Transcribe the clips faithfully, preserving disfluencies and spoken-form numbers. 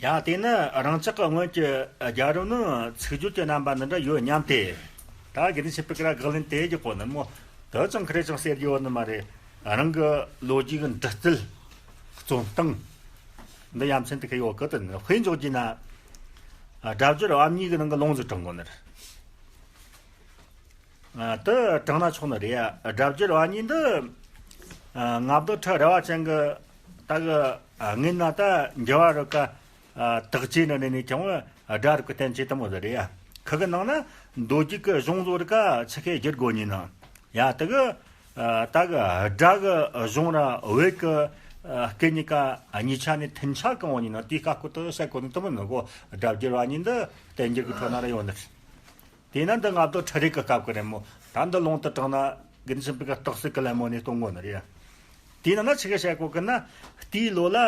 ཡ་དེ་ནི་རང་ཅག་གི་སྔོན་གྱི་རྒྱལ་རབས་ནང་ཚིག་སྦྱོར་གྱི་རྣམ་པ་འདི་འདྲ་ཡོད་སྙམ་སྟེ། ད་དགེ་འདུན་ཆོས་འཕེལ་གྱིས་ར་དགག་ལན་དེ་རྒྱག་གོ་ནི་མོ། དེ་ཅང་ཁ་རེ་ཅང་ཟེར་རྒྱུ་ཡོད་ནི་མ་རེད། རང་གི་ལོ་རྒྱུས་ཀྱི་འབྲི་རྩལ། རྩོམ་སྟངས་འདི་ཡ་མཚན་དེ་ག་ཡོད་གི། དེ་ནི་དཔེ་འཇོག་རྒྱུ་ན། སྒྲ་སྦྱོར་བམ་གཉིས་ཀྱི་ནང་གི་ལུང་ཟིག་དྲངས་གོ་ནི་རེད། ཨ། དེ་དྲངས་ན་ཆོག་ནི་རེད། སྒྲ་སྦྱོར་བམ་གཉིས་འདི། ཨ། མངའ་བདག་ཁྲི་རལ་པ་ཅན་གྱི་ད་གི། ཨ། ངོས་ན་ད་འགྱུར་བ་རིག་པ། ཨ། དག་བྱེད་ནི་ནས་ནས་ཀྱང་སྒྲ་རིག་པའི་བསྟན་བཅོས་དུ་མོ་ཟིག་རེད། ཁུ་གི་ནང་ན་མདོ་རྒྱུད་ཀྱི་གཞུང་བཟོ་རིག་ག་ཆི་ཁའི་བསྒྱུར་དགོས་ཉིན་ན། ཡ་དེ་གི། ཨ། ད་གི་སྒྲ་གི་གཞུང་ར་བོད་ཀྱི། ཨ། སྐད་གཉིས་ཀ་གཉིས་ཆ་ནས་མཐུན་ཆ་གང་བོ་ཉིན་ན་དེའི་སྐབས་ཀོ་དུ་བཤད་གོ་ནི་དུ་མོ་ནི་གོ། སྒྲ་སྦྱོར་བམ་གཉིས་འདི་བསྟན་འགྱུར་གྱི་ཁྲོད་ན་ར་ཡོད་ནི། དེས་ན་འདི་མངའ་བདག་ཁྲི་རལ་གྱི་སྐབས་ཀྱི་རེད་མོ། ད་འདི་ལུང་དུ་དྲངས་ན་དགེ་འདུན་ཆོས་འཕེལ་གྱི་རྟགས་གསལ་གྱི་ལད་མོ་ནས་སྟོན་དགོས་ནི་རེད། དེས་ན་ན་ཆི་གི་བཤད་གོ་གི་ན། དེའི་ལོ་ལ་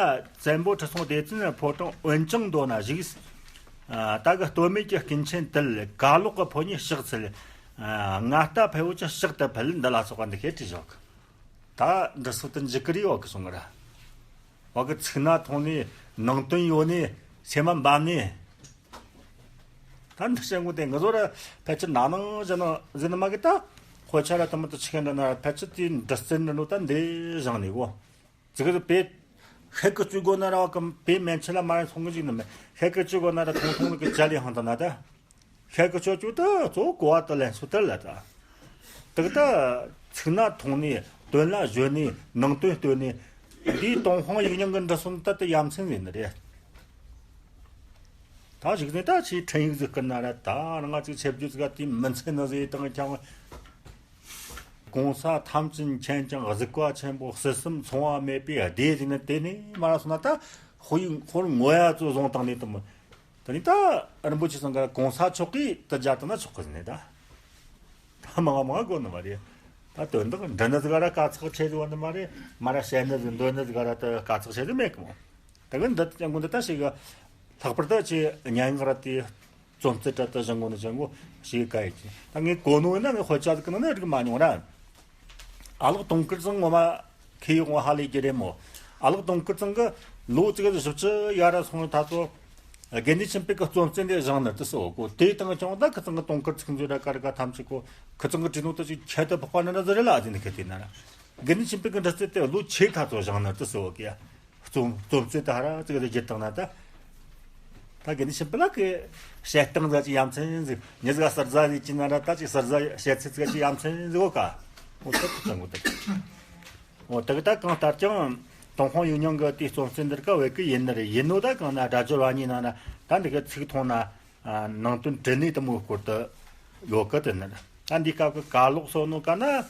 བཙན་པོ་ཁྲི་སྲོང་ལྡེ་བཙན་ཕོ་བྲང་འོན་ཅང་མདོ་ན་བཞུགས། ཨ། ད་གི་སྟོད་སྨད་ཀྱི་སྐྱེས་ཆེན་དུལ། གར་ལོག་གི་ཕོ་ཉས་ཕྱག་འཚལ། ཨ། ང་རྟ་ཕལ་པོ་ཆེ་ཕྱག་ཏུ་ཕུལ། འདི་ལ་སོགས་པ་འདི་ཤེས་བྲིས་བཞག་གི། ད་འབྲི་སྲོལ་དུ་འཇུག་གི་རེད་བ་གི་སོང་གི་ར། བ་གི་ཚིག་སྣ་མཐོང་ནས་ནང་དོན་ཡོད་ནས་སེམས་མ་འབབ་ནས། ད་འདི་བཤད་ངོ་དེ་ངུ་ཟོ་ར་ཕལ་ཆེར་ན་ནང་བཞིན་ན་ཟིན་མ་གི། ད་དཔེ་ཆ་ར་དུ་མ་དུ་ཆི་ག་འདྲ་ན་ར་ཕལ་ཆེར་དེའི་འབྲི་རྩལ་འདྲ་ནོ་ད་འདི་བཞག་ནས་གོ། ཙི་གི་དུ་པེ་ཤེད་ཀི་བཅུ་དགོ་ན་ར་བ་གི་པེ་མན་ཆད་ལ་མ་ར་སོང་གི་ཅིག་ནི་མེད། ཤེད་ཀི་བཅུ་དགོ་ན་ར་ཐུང་ཐུང་ནི་གི་ཅ་ལི་ཧང་ད་ན་ད། ཤེད་ཀི་བཅུ་བཅུ་དུ་གཙོ་བོ་གོ་བ་དུ་ལེན་སུ་དར་ལ་ད། དུ་གི་ད་ཚིག་སྣ་མཐོང་ནས་དོན་ལ་གཞོལ་ནས་ནང་དོན་སྟོན་ནས། འདིའི་ཏུན་ཧོང་ཡིག་རྙིང་གི་འབྲི་སྲོལ་ད་དུ་ཡ་མཚན་ཡིན་ནི་རེད། ད་གཞུག་ནས་ད་ཆེས་འཕྲིན་ཡིག་ཟིག་བསྐུར་ན་ར་ད་རང་ང་ཅིག་ཆེ་བརྗོད་ཟིག་ག་དེ་མི་ཚེ་ནི་ཟེར་དང་ཀྱང་། གོང་ས་ཐམས་ཅད་མཁྱེན་ཅིང་གཟིགས་པ་ཆེན་པོ། སྲིད་གསུམ་མཚུངས་པ་མེད་པའི་སྡེ་ཟེར་ནས་དེ་ནས་མ་ར་སོང་ན་ད་ཧོ་ཡིག་ཧོར་ངོ་ཡ་ཚོ་བཟུང་བཏང་ནས་དུ་མོ། དེ་ནས་ད་རིན་པོ་ཆེ་ཚང་ག་གོང་ས་མཆོག་གིས་དུ་སྦྱར་བཏང་ན་ཆོག་གི་ཟེར་ནས་ད། ད་མང་མང་དགོས་ནི་མ་རེད། ད་དོན་དག་འདྲི་ནི་ཟིག་ག་ར་དཀའ་ཚེགས་ཆེ་ཟིག་བ་ནི་མ་རེད། མ་ར་བཤད་ནི་ཟིག་འདོན་ནི་ཟིག་ག་ར་ད་དཀའ་ཚེགས་ཆེ་ཟིག་མེད་གི་མོ། ད་གི་འདི་ཅང་གོ་འདི་ད་ཞིག་ལྷག་པར་ད་ཆེ་སྙན་ངག་ར་དེ་རྩོམ་རྩལ་དྲ་ད་བཞེངས་གོ་ནི་ཅང་གོ་ཞིག་ག་ཡི་ཅི། ད་ངས་གོ་ནོ་ཡིན་ན་ངས་དཔེ་ཆ་ཟིག་གི་ནང་ནས་རིག་མ་མྱོང་ར། ཨ་ལགས་དུང་དཀར་ཚང་ངོ་མ་ཁེ་ཡོང་ཧ་ལས་ཀྱི་རེད་མོ། ཨ་ལགས་དུང་དཀར་ཚང་གི་ལོ་ཙི་ག་བཞི་བཅུ་ཡར་ར་སོང་ད་ཚོ། དགེ་འདུན་ཆོས་འཕེལ་གི་རྩོམ་རྩལ་འདི་བཞེངས་ནི་དུ་སོ་གོ། དེ་དང་ཀྱང་ད་ཁི་ཚང་གི་དུང་དཀར་ཚིག་མཛོད་ར་ཀ་ར་ཀ་ཐམས་ཅད་གོ། ཁི་ཚང་གི་བྲིས་ནོ་ད་ཅིག་ཁྱད་དུ་འཕགས་པ་ནི་འདྲ་ཟིག་རེད་ལ་ཨ་ཟིན་ཁི་དེ་ན་ར། དགེ་འདུན་ཆོས་འཕེལ་གི་འབྲི་རྩལ་དེ་ལོ་ཆེ་ཁ་ཚོ་བཞེངས་ནི་དུ་སོ་གི་ཡ། རྩོམ་རྩོམ་རྩལ་དུ་ཧ་ར་ཙི་ག་དེ་བརྒྱུད་བཏང་ན་ད། ད་དགེ་འདུན་ཆོས་འཕེལ་ལ་གི་བཤད་སྟངས་ཟིག་ཅིག་ཡ་མཚན་ཟིག་ཉི་ཟིག་ག་ཟུར་ཟ་ཟིག་ཅིག་ན་ར་ད་ཅིག་ཟུར་ཟ་བཤད་ཚིག་ཟིག་ཅིག་ཡ་མཚན་ཟིག་གོ་ཀ། འོ་ད་ཁི་ཚང་གོ་ད། འོ་དེ་གི་ད་གང་ལྟར་ཀྱང་ཏུན་ཧོང་ཡིག་རྙིང་གི་དེའི་རྩོམ་རྩལ་འདིར་ཀ་བོད་ཀྱི་ཡིན་ནི་རེད། ཡིན་ནོ་ད་གང་ན་སྒྲ་སྦྱོར་བ་གཉིས་ནང་ན་ད་འདི་གི་ཚིག་མཐོང་ན། ཨ། ནང་དོན་དྲི་ནས་དུ་མོའི་སྐོར་དུ་ཡོད་གི་དེ་ནི། ད་འདིའི་སྐབས་ཀྱི་གར་ལོག་སོགས་ནོ་ཀ་ན། ཨ།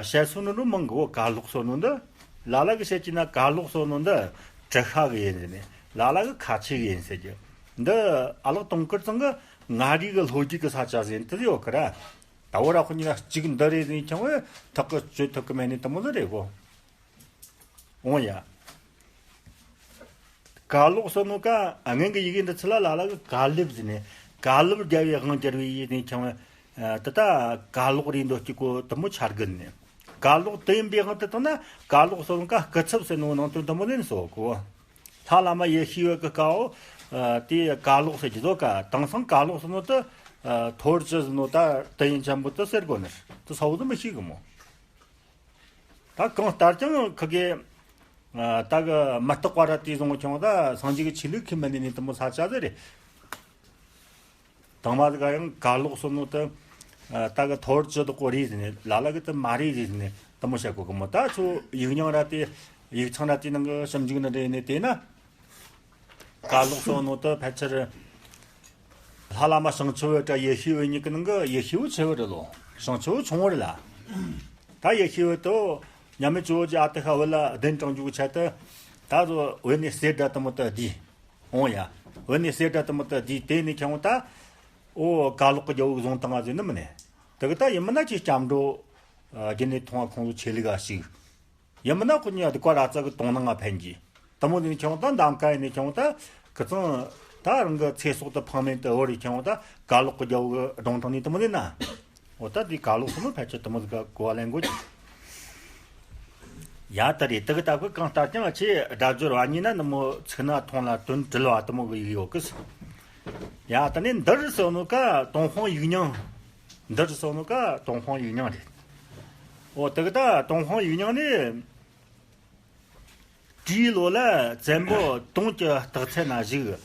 བཤད་སྲོལ་ནི་ནོ་མང་གི་འོ། གར་ལོག་སོགས་ནོ་འདི། ལ་ལ་གི་བཤད་ཀྱི་ན་གར་ལོག་སོགས་ནོ་འདི་བྲག་ཤ་གི་ཡིན་ཟེར་ནས། ལ་ལ་གི་ཁ་ཆེ་གི་ཡིན་ཟེར་གྱི། འདི་ཨ་ལགས་དུང་དཀར་ཚང་གི་མངའ་རིས་གི་ལྷོ་རྒྱུད་གི་ས་ཆ་ཟེར་ནས་དེ་ཡོད་གི་ར། ད་བོ་ར་ཁོ་གཉིས་ལ་གཅིག་འདི་རེད་ཟེར་ཀྱང་བས་ཐག་གི་གཅོད་ཐུབ་གི་མེད་ནི་དུ་མོ་ལ་རེད་གོ། འོང་ཡ། གར་ལོག་སོགས་ནོ་ཀ་སྔོན་གྱི་ཡི་གེ་འདི་ཚོ་ལ་ལ་ལ་གི་གར་ལེབ་ཟེར་ནས། གར་ལེབ་རྒྱབ་པའི་དབང་སྒྱུར་བའི་ཡི་ནས་ཀྱང་། ཨ། ད་ལྟ་གར་ལོག་རེད་འདོད་ཀྱི་གོ་དུ་མོ་ཆ་རྒྱུ་ནས། གར་ལོག་དུ་ཡིན་པའི་དབང་དུ་བཏང་ན་གར་ལོག་སོགས་ནོ་ཀ་སྐུ་ཚབ་ཟེར་ནོ་ནང་དོན་དུ་མོ་ལེན་སོ་གོ། ལྷ་བླ་མ་ཡེ་ཤེས་འོད་ཀྱི་སྐལ་བོ། ཨ། དེ་གར་ལོག་ཟེར་གྱི་དོ་ཀ། དེང་སང་གར་ལོག་སོགས་ནོ་དུ། ཨ། ཐོར་ཅི་ཟེར་ནོ་ད་དུ་ཡིན་ཆེན་པོ་དུ་ཟེར་གོ་ནི་དུ་ས་བོ་དུ་མི་ཤེས་གི་མོ། ད་གང་ལྟར་ཀྱང་ཁི་གེ། ཨ། ད་གི་མི་རྟག་པ་ར་དེ་བཟུང་ཀྱང་ད་སངས་རྒྱས་ཀྱི་ཆོས་ལུགས་ཁས་མི་ལེན་ནི་དུ་མོ་ས་ཆ་ཟིག་རེད། དང་མ་ཟིག་ག་ཡང་གར་ལོག་སོགས་ནོ་དུ། ཨ། ད་གི་ཐོར་ཅི་དུ་གོ་རེད་ཟེར་ནས། ལ་ལ་གི་དུ་མ་རེད་ཟེར་ནས་དུ་མོ་བཤད་གོ་གི་མོ། ད་ཚོ་ཡིག་རྙིང་ར་དེ་ཡིག་ཚང་ར་དེ་ནང་གི་ཞིབ་འཇུག་ནི་རེད་ནས་བལྟས་ན། གར་ལོག་སོགས་ནོ་དུ་ཕལ་ཆེར། ལྷ་བླ་མ་བྱང་ཆུབ་འོད་དྲ་ཡེ་ཤེས་འོད་གཉིས་ཀྱི་ནང་གི་ཡེ་ཤེས་འོད་ཆེ་བོ་རེད་ལོ། བྱང་ཆུབ་འོད་ཆུང་བོ་རེད་ལ། ད་ཡེ་ཤེས་འོད་དོ། མཉམ་མེད་ཇོ་བོ་རྗེ་ཨ་ཏི་ཤ་བོད་ལ་གདན་དྲངས་རྒྱུ་གི་ཆེད་དུ། ད་གཟོད་བོད་ནས་གསེར་སྒྲ་དུ་མོ་དུ་བསྡུས། འོང་ཡ། བོད་ནས་གསེར་སྒྲ་དུ་མོ་དུ་བསྡུས་དེ་ནས་ཁྱེར་འོང་ད། ཨོ་གར་ལོག་གི་རྒྱལ་པོ་བཟུང་བཏང་བ་ཟེར་ནི་མིན་ནས། དེ་གི་ད་ཡིན་མིན་ན་ཁྱེད་སྐྱབས་འགྲོ། ཨ། རྒྱུན་ནས་མཐོང་བ་ཁོང་ཚོ་ཆོས་ལུགས་ཨ་ཞིག་ཡིན་མིན་ན་ཁོ་གཉིས་སྡིག་པ་ར་ཙ་གི་དོང་ནང་ང་འཕེན་གྱི། དུ་མོ་ནས་ཁྱེར་འོང་ད་འདམ་ཀ་ཡིན་ནས་ཁྱེར་འོང་ད། ཁི་ཚང་། ད་རང་གི་ཚེ་སྲོག་ཏུ་ཕངས་མེད་དུ་བོར་རེ་ཁྱེར་འོང་ད་གར་ལོག་གི་རྒྱལ་པོ་གི་སྒྲུང་དྲངས་ནས་དུ་མོ་ནས་ན། འོ་ད་དེ་གར་ལོག་སོགས་ནོ་ཕལ་ཆེར་དུ་མོ་ཟིག་ག་གོ་བ་ལེན་དགོས་ཀྱི། ཡ་ད་རེད། དེ་གི་ད་གི་གང་ལྟར་ཀྱང་ཆེ་སྒྲ་སྦྱོར་བ་གཉིས་ན་ནི་མོ་ཚིག་སྣ་ཐུང་ལ་དོན་དྲིལ་བ་དུ་མོ་གི་ཡིག་ཡོད་གི། ཡ་ད་ནི་འདིར་སོ་ནོ་ཀ་ཏུན་ཧོང་ཡིག་རྙིང་། འདིར་སོ་ནོ་ཀ་ཏུན་ཧོང་ཡིག་རྙིང་རེད། འོ་དེ་གི་ད་ཏུན་ཧོང་ཡིག་རྙིང་ནི། དེའི་ལོ་ལ་བཙན་པོ་ཏུང་གི་སྟག་ཚན་ན་བཞུགས།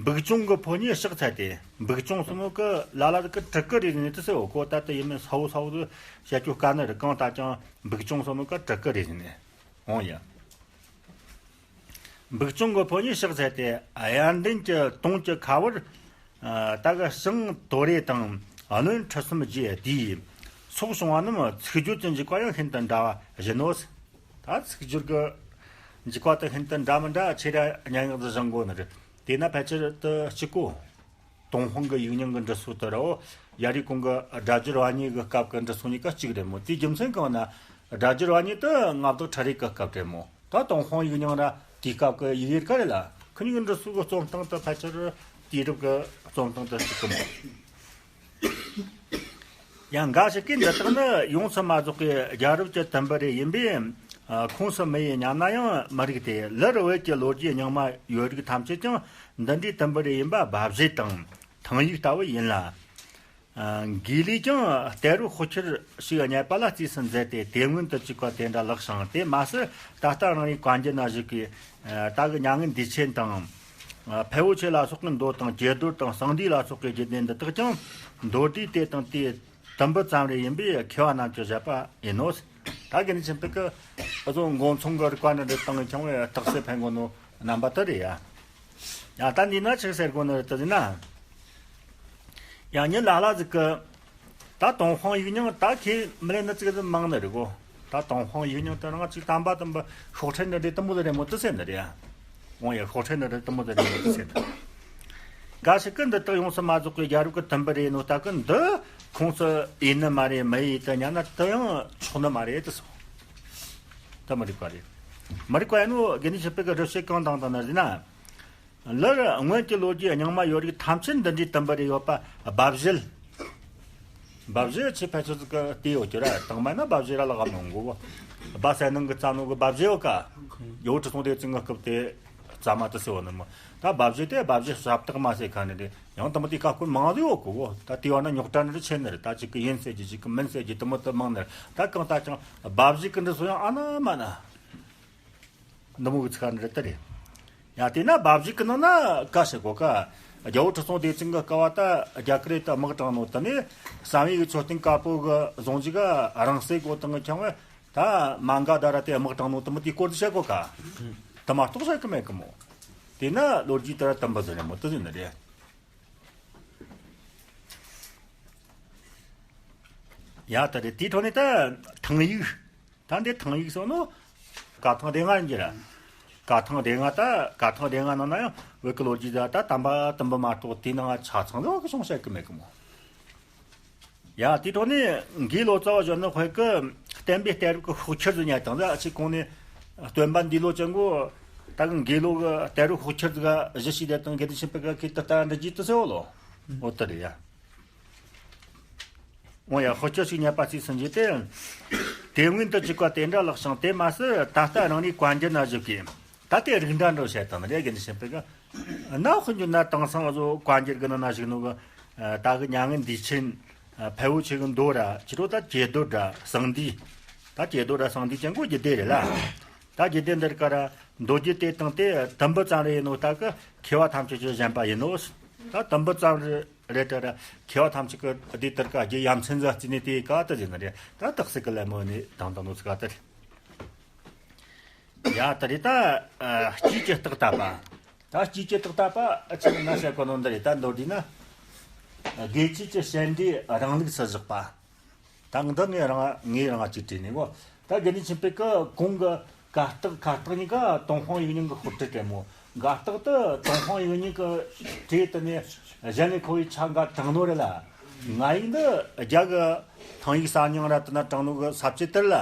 འབིག་ཅུང་གི་ཕོ་ཉས་ཕྱག་འཚལ་ཏེ། འབིག་ཅུང་སོ་ནོ་ཀི་ལ་ལ་ཀི་དྲུ་ཀི་རེ་ནི་དུ་སེ་འོ་ཀོ་ད་དུ་ཡིན་མིན་ས་བོ་ས་བོ་དུ་བཤད་རྒྱུ་དཀའ་ནི་རེད། གང་ལྟར་ཀྱང་འབིག་ཅུང་སོ་ནོ་ཀི་དྲུ་ཀི་རེ་ནི་འོང་ཡ། འབིག་ཅུང་གི་ཕོ་ཉས་ཕྱག་འཚལ་ཏེ། དབྱར་འདན་གྱི་ཏུང་གི་ཁ་བར་ད་གི་ཤིང་དོ་རེ་དང་གནོན་ཁྲི་གསུམ་རྗེས་དེའི་ཚོགས་བྱུང་བ་རྣམས་ཚིག་སྦྱོར་གྱི་འཇུག་པ་ཡང་ཤིན་ཏུ་འདྲ་བ་བཞིན་ནོ། ད་ཚིག་སྦྱོར་གྱི་འཇུག་པ་དང་ཤིན་ཏུ་འདྲ་མི་འདྲ་ཆེ་ར་སྙན་ངག་ཏུ་བཞེངས་དགོས་ནི་རེད། དེས་ན་ཕལ་ཆེར་དུ་གཅིག་གོ། ཏུན་ཧོང་གི་ཡིག་རྙིང་གི་འབྲི་སྲོལ་དུ་ར་འོ། ཡ་རི་གུང་གི་སྒྲ་སྦྱོར་བ་གཉིས་ཀྱི་སྐབས་ཀྱི་འབྲི་སྲོལ་གཉིས་ཀ་གཅིག་རེད་མོ། དེའི་རྒྱུ་མཚན་གང་ན་སྒྲ་སྦྱོར་བ་གཉིས་དུ་མངའ་བདག་ཁྲི་རལ་གྱི་སྐབས་རེད་མོ། ད་ཏུན་ཧོང་ཡིག་རྙིང་ར་དེའི་སྐབས་ཀྱི་ཡི་གེ་ག་རེད་ལ། ཁོ་གཉིས་ཀྱི་འབྲི་སྲོལ་གྱི་རྩོམ་སྟངས་དུ་ཕལ་ཆེར་དུས་རབས་ཀྱི་རྩོམ་སྟངས་དུ་གཅིག་གི་མོ། ཡང་འགའ་ཞིག་གིས་འདི་དག་ནི་ཡོངས་སུ་མ་རྫོགས་པའི་རྒྱལ་རབས་ཀྱི་དུམ་བུ་རེ་ཡིན་པས། ཁོངས་སུ་མི་དབྱེ་སྙམ་ན་ཡང་མི་རིགས་ཏེ། ལར་བོད་ཀྱི་ལོ་རྒྱུས་རྙིང་མ་ཡོད་རིགས་ཐམས་ཅད་ཀྱང་འདི་འདྲའི་དུམ་བུ་རེ་ཡིན་པ་སྦ་བཞེད་དང་ཐང་ཡིག་ལྟ་བུ་ཡིན་ལ། འགའི་ལས་ཀྱང་གཏེར་རོ་ཤོག་ཁྱེར་ཞིག་རྙེད་པ་ལ་རྩིས་སུ་མཛད་དེ། དེ་སྔོན་དུ་བཅུག་པ་དེ་འདྲ་ལགས་ཤིང་། དེ་མ་ཟད་ད་ལྟ་རང་རེའི་བཀའ་འགྱུར་ན་བཞུགས་པའི་ད་གི་མྱ་ངན་འདས་ཆེན་དང་། ཕལ་བོ་ཆེ་ལ་སོགས་ཀྱི་མདོ་དང་ཀྱེ་རྡོར་དང་གསང་འདུས་ལ་སོགས་ཀྱི་རྒྱུད་སྡེ་འདི་དག་ཀྱང་མདོར་བསྡུས་དེ་དང་དེའི་དུམ་བུ་ཙམ་རེ་ཡིན་པས་མཁས་པ་རྣམས་ཀྱིས་བཞེད་པ་ཡིན་ནོ། ད་དགེ་འདུན་ཆོས་འཕེལ་གྱིས་ཨ་ཚོ་མགོ་མཚུངས་ཀྱི་རིགས་པ་འདི་འདྲ་བཏང་ཀྱང་བའི་རྟགས་གསལ་ཕན་གོ་ནོ་རྣམ་པ་དེ་རེད་ཡ། ཡང་ད་འདི་ན་ཆི་ཟེར་དགོས་ནི་རེད་དེ་ཟེར་ན། ཡང་ཉིན་ལ་ལ་ཟིག་གི། ད་ཏུན་ཧོང་ཡིག་རྙིང་ད་ཁྱེད་མི་ལེན་ནི་ཙིག་ཙིག་མང་ནི་རེད་གོ། ད་ཏུན་ཧོང་ཡིག་རྙིང་དེ་རང་ཅིག་དམ་པ་དམ་པ་ཤོག་ཁྲེ་ནི་རེད་དུམ་བུ་ཟིག་རེད་མོ་དེ་ཟེར་ནི་རེད། འོང་ཡ་ཤོག་ཁྲེ་ནི་རེད་དུམ་བུ་ཟིག་རེད་མོ་དེ་ཟེར་ནི། འགའ་ཞིག་གི་འདི་དག་ཡོངས་སུ་མ་རྫོགས་པའི་རྒྱལ་རབས་ཀྱི་དུམ་བུ་རེད་ནོ་ད་གི་འདི་ཁོངས་སུ་ཡིན་ནི་མ་རེད། མི་ཡིན་དུ་ཉན་ན་དུ་ཡང་ཆོག་ནི་མ་རེད་དེ་སོ། ད་མི་རིགས་པ་རེད། མི་རིགས་པ་ཡིན་ནོ་དགེ་འདུན་ཆོས་འཕེལ་གྱི་རི་བཤད་གང་དང་དང་ནི་རེད་ན། ལར་སྔོན་གྱི་ལོ་རྒྱུས་རྙིང་མ་ཡོད་རིགས་ཐམས་ཅད་འདི་འདྲའི་དུམ་བུ་རེ་ཡོད་པ་སྦ་བཞེད། སྦ་བཞེད་ཆེ་ཕལ་ཆེར་ཟིག་གི་དེ་ཡོད་ཀྱི་ར་དང་མ་ན་སྦ་བཞེད་ར་ལ་ག་མང་གོ། སྦ་གསལ་སྣང་གི་རྩ་ནོ་གི་སྦ་བཞེད་ཡོད་ཀ། ཡོ་ཁྲི་སྲོང་ལྡེ་བཙན་གི་སྐབས་དེ་རྩ་མ་དུ་སེ་བ་ནི་མོ། ད་སྦ་བཞེད་དེ་སྦ་བཞེད་ཞབས་སྟེགས་མ་ཟེར་ཁ་ནི་རེད། ཡང་དུ་མ་དེ་ཀ་ཁོལ་མང་ཟིག་ཡོད་གོ་གོ། ད་དེ་བ་ན་རྙོག་དྲ་ནི་རེ་ཆེ་ནི་རེད། ད་ཅིག་གི་ཡིན་ཟེར་གྱི་ཅིག་གི་མིན་ཟེར་གྱི་དུ་མོ་དུ་མང་ནི་རེད། ད་གང་ལྟར་ཀྱང་སྦ་བཞེད་གི་འདི་ཚོ་ཡང་ཨ་ན་མ་ན། འདི་མོ་གི་ཚིག་ནི་རེད་དེ་རེད། ཡང་དེ་ན་སྦ་བཞེད་ཀྱི་ནང་ན་བཀའ་ཞིག་གོ་ཀ། རྒྱལ་བོ་ཁྲི་སྲོང་ལྡེ་བཙན་གྱི་སྐབས་བ་ད་རྒྱ་གར་དུ་དམག་དྲངས་ནོ་དེ་ནས་བསམ་ཡས་ཀྱི་མཆོད་རྟེན་དཀར་པོ་གི་གཟུངས་གཞི་ག་རང་སྲེག་གོ་དང་གི་ཁྱང་བས་ད་མ་ག་དྷ་ར་དེ་དམག་དྲངས་ནོ་དེ་མོ་དེའི་སྐོར་དུ་བཤད་གོ་ཀ། དེ་མ་གཏོགས་བཤད་གི་མེད་གི་མོ། དེ་ན་ལོ་རྒྱུས་དེ་ར་དམ་པ་ཟེར་ནས་མོ་དེ་ཟེར་ནི་རེད། ཡ་ད་རེད། དེའི་ཐོག་ནས་ད་ཐང་ཡིག་ད་འདི་ཐང་ཡིག་སོགས་ནོ། བཀའ་ཐང་སྡེ་ལྔ་ཡིན་གྱི་ར། བཀའ་ཐང་སྡེ་ལྔ་ད་བཀའ་ཐང་སྡེ་ལྔ་ནང་ན་ཡང་བོད་ཀྱི་ལོ་རྒྱུས་ད་ད་དམ་པ་དུམ་བུ་མ་གཏོགས་དེའི་ནང་ཆ་ཚང་ལ་བ་གི་བྱུང་བཤད་གི་མེད་གི་མོ། ཡ་དེའི་ཐོག་ནས་འགའི་ལོ་ཙཱ་བ་གཞོན་ནུ་དཔལ་གི་བསྟན་པའི་གཏེར་གི་ཤོག་ཁྱེར་ཟིག་ཉར་དང་ཟ་ཅིག་གོང་ནས་སྟོན་པ་འདི་ལོ་ཅན་གོ། ད་གི་འགའི་ལོ་གི་གཏེར་གི་ཤོག་ཁྱེར་ཟིག་གཞི་ཞིག་དེ་དང་དགེ་འདུན་ཆོས་འཕེལ་གི་ཁྱེད་ད་ལྟ་འདྲི་རྒྱུ་དུ་སེ་བ་ལོ། འོ་ད་རེད་ཡ། འོ་ཡ་ཤོག་ཁྱེར་ཞིག་ཉར་པ་ཚིག་སུ་འཇུག་སྟེ། དེ་སྔོན་དུ་བཅུག་པ་དེ་འདྲ་ལགས་ཤིང་དེ་མ་ཟད་ད་ལྟ་རང་ནས་བཀའ་འགྱུར་ན་བཞུགས་ཀྱི། ད་ལྟའི་རིགས་འདྲ་འགྲོ་བྱས་དང་རེ་དགེ་འདུན་ཆོས་འཕེལ་གི། ན་དཔེ་འཇོག་ན་དེང་སང་བཟོ་བཀའ་འགྱུར་གི་ནང་ན་བཞུགས་ནོ་གི། ད་གི་མྱ་ངན་འདས་ཆེན། ཕལ་བོ་ཆེ་གི་མདོ་ར་ཕྱི་དྲོ་ད་ཀྱེ་རྡོར་ར་གསང་འདུས། ད་ཀྱེ་རྡོར་ར་གསང་འདུས་ཅན་གོ་རྒྱུད་སྡེ་རེད་ལ། ད་རྒྱུད་སྡེ་འདིར་ཀ་ར་མདོ་རྒྱུད་དེ་དང་དེ་དུམ་བུ་ཙམ་རེ་ཡིན་ནོ་ད་གི་མཁས་པ་ཐམས་ཅད་ཀྱིས་བཞེངས་པ་ཡིན་ནོ། ད་དུམ་བུ་ཙམ་རེ་རེད་དྲ་ར་མཁས་པ་ཐམས་ཅད་ཀྱིས་འདི་ལྟར་ཀ་རྒྱུད་ཡ་མཚན་ཟིག་བརྩིས་ནས་དེ་ཀ་ད་ཟེར་ནི་རེད། ད་རྟགས་གསལ་གི་ལད་མོ་ནས་དང་དང་ནོ་ཚིག་ག་ད་རེད། ཡ་ད་རེད་ད། སྐྱེས་ཀྱི་རྟགས་བཏབ་པ། ད་སྐྱེས་ཀྱི་རྟགས་བཏབ་པ་ཨ་ཅེ་ན་བཤད་གོ་ནོ་འདི་རེད། ད་མདོར་བསྡུས་ན། དགེ་བཅུའི་གི་བྱེད་འབྲེལ་རིང་ལུགས་སུ་བཞག་པ། ད་འདི་ངས་རང་ངས་རང་གཅིག་བྲིས་ནས་གོ། ད་དགེ་འདུན་ཆོས་འཕེལ་གི་གོང་གི་གར་སྟེགས་ཁ་སྟེགས་གཉིས་ཀ་ཏུན་ཧོང་ཡིག་རྙིང་གི་ཤོག་དྲིལ་བྲིས་མོ། གར་སྟེགས་དུ་ཏུན་ཧོང་ཡིག་རྙིང་གི་བྲིས་དེ་ནས་གཞན་ལས་ཁོ་བོའི་ཆ་འགའ་དྲངས་ནོ་རེད་ལ། ང་ཡིག་འདི་རྒྱ་གི་ཐང་ཡིག་གསར་རྙིང་ར་དེ་ན་དྲངས་ནོ་གི་ས་བཅད་དེར་ལ།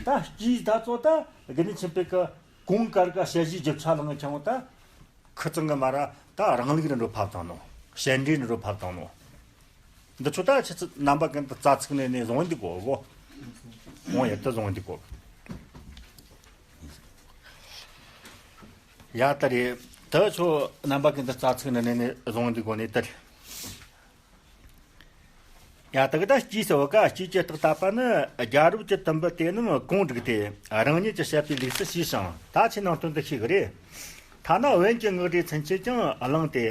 ད་སྐྱེས་ད་ཚོ་ད་དགེ་འདུན་ཆོས་འཕེལ་གི་གོང་དཀར་ག་ཞལ་བཞེས་རྒྱབ་ཆ་ལངས་ཀྱང་ད། ཁུ་ཚང་གི་མ་ར་ད་རང་ལུགས་རེ་འགྲོ་ཕབ་བཏང་ནོ། བྱེད་འབྲེལ་རེ་འགྲོ་ཕབ་བཏང་ནོ། འདི་ཚོ་ད་ཆི་ཚི་རྣམ་པ་ཀུན་ཏུ་རྩ་ཚིག་ནས་ནས་བཟུང་འདི་གོ་གོ། འོང་ཡ་ད་བཟུང་འདི་གོ། ཡ་ད་རེད། ད་ཁྱོད་རྣམ་པ་ཀུན་ཏུ་རྩ་ཚིག་ནི་ནས་ནས་བཟུང་འདི་གོ་ནས་ད་རེད། ཡ་ད་གི་ད་སྐྱིད་ཟེར་བ་ཀ་སྐྱིད་ཀྱི་རྟགས་བཏབ་པ་ནི་རྒྱལ་རབས་ཀྱི་དུམ་བུ་དེ་རྣམས་གོང་བསྒྲིགས་ཏེ་རང་ཉིད་ཀྱིས་བཤད་པའི་ལུགས་སུ་ཞུས་ཤིང་ད་ཆེས་ནང་དོན་དུ་ཤེས་གི་རེད། ཐ་ན་བོན་གྱི་ངག་སྒྲོས་ཚུན་ཆད་ཀྱང་བླངས་ཏེ།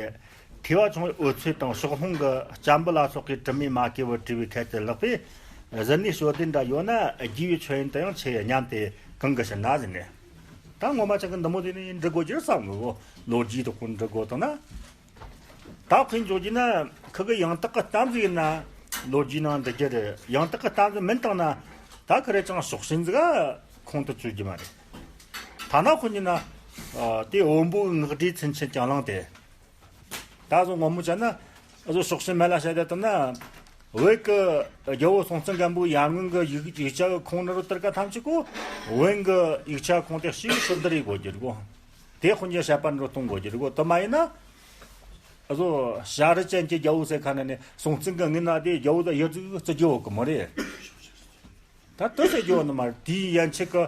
ཐོས་པ་ཆུང་བའི་འོལ་ཚོད་དང་ཕྱོགས་ལྷུང་གི་སྤྱན་འབུལ་ལ་སོགས་ཀྱི་དྲི་མས་མ་གོས་པར་བྲིས་པའི་ཁྱད་དུ་ལེགས་པས། གཟི་ནས་ཞོ་ལྡན་འདྲ་ཡོད་ན་རྒྱས་པའི་མཆོད་ཡོན་དུ་ཡང་ཆེ་སྙམ་སྟེ་གང་གི་ཕྱིར་ན་ཟེར་ནས། ད་ངོ་མ་ཅག་གི་འདི་མོ་དེ་ནས་འབྲི་དགོས་རྒྱུར་བསམ་གི་གོ། ལོ་རྒྱུས་དག་ཁོ་འབྲི་དགོས་དང་ན། ད་དཔེ་འཇོག་རྒྱུ་ན་ཁུ་གི་ཡང་དག་གི་གཏམ་ཟིག་ཡིན་ན་ལོ་རྒྱུས་ནང་འབྲི་རྒྱུ་རེད། ཡང་དག་གི་གཏམ་ཟིག་མིན་བཏང་ན་ད་ཁི་རེ་ཅང་ཕྱོགས་ཞེན་ཟིག་ག་ཁོང་དུ་ཆུད་རྒྱུ་མ་རེད། ཐ་ན་ཁོ་ཉིད་ན་དེ་བོན་པོའི་ངག་སྒྲོས་ཚུན་ཆད་ཀྱང་བླངས་ཏེ། ད་གཟོད་ངོ་མ་བྱས་ན་གཟོད་ཕྱོགས་ཞེན་མེད་ལ་བཤད་དེ་དང་ན། བོད་ཀྱི་རྒྱལ་པོ་སྲོང་བཙན་སྒམ་པོའི་ཡར་སྔོན་གྱི་ཡིག་ཡིག་ཆ་གི་ཁུངས་ནི་རུ་དར་ཀ་ཐམས་ཅད་གོ། བོན་གྱི་ཡིག་ཆ་ཁུངས་དེ་ཞིག་ཕྱིར་བསྡུར་ཡེད་དགོས་རྒྱུ་རེད་གོ། དེ་དཔེ་འཇོག་བྱས་པ་འདྲ་གཏོང་དགོས་རྒྱུ་རེད་གོ། དེ་མ་ཡིན་ན་གཟོད་བྱ་རི་ཅན་གྱི་རྒྱལ་པོ་ཟེར་ཁ་ནས་ནི་སྲོང་བཙན་གྱི་སྔོན་ན་དེ་རྒྱལ་པོ་དང་ཡི་གེ་ཟིག་བརྩི་རྒྱུ་ཡོད་གི་མ་རེད། ད་དེ་ཟེར་རྒྱུ་ནི་མ་རེད། དེའི་ཡན་ཆད་ཀྱི་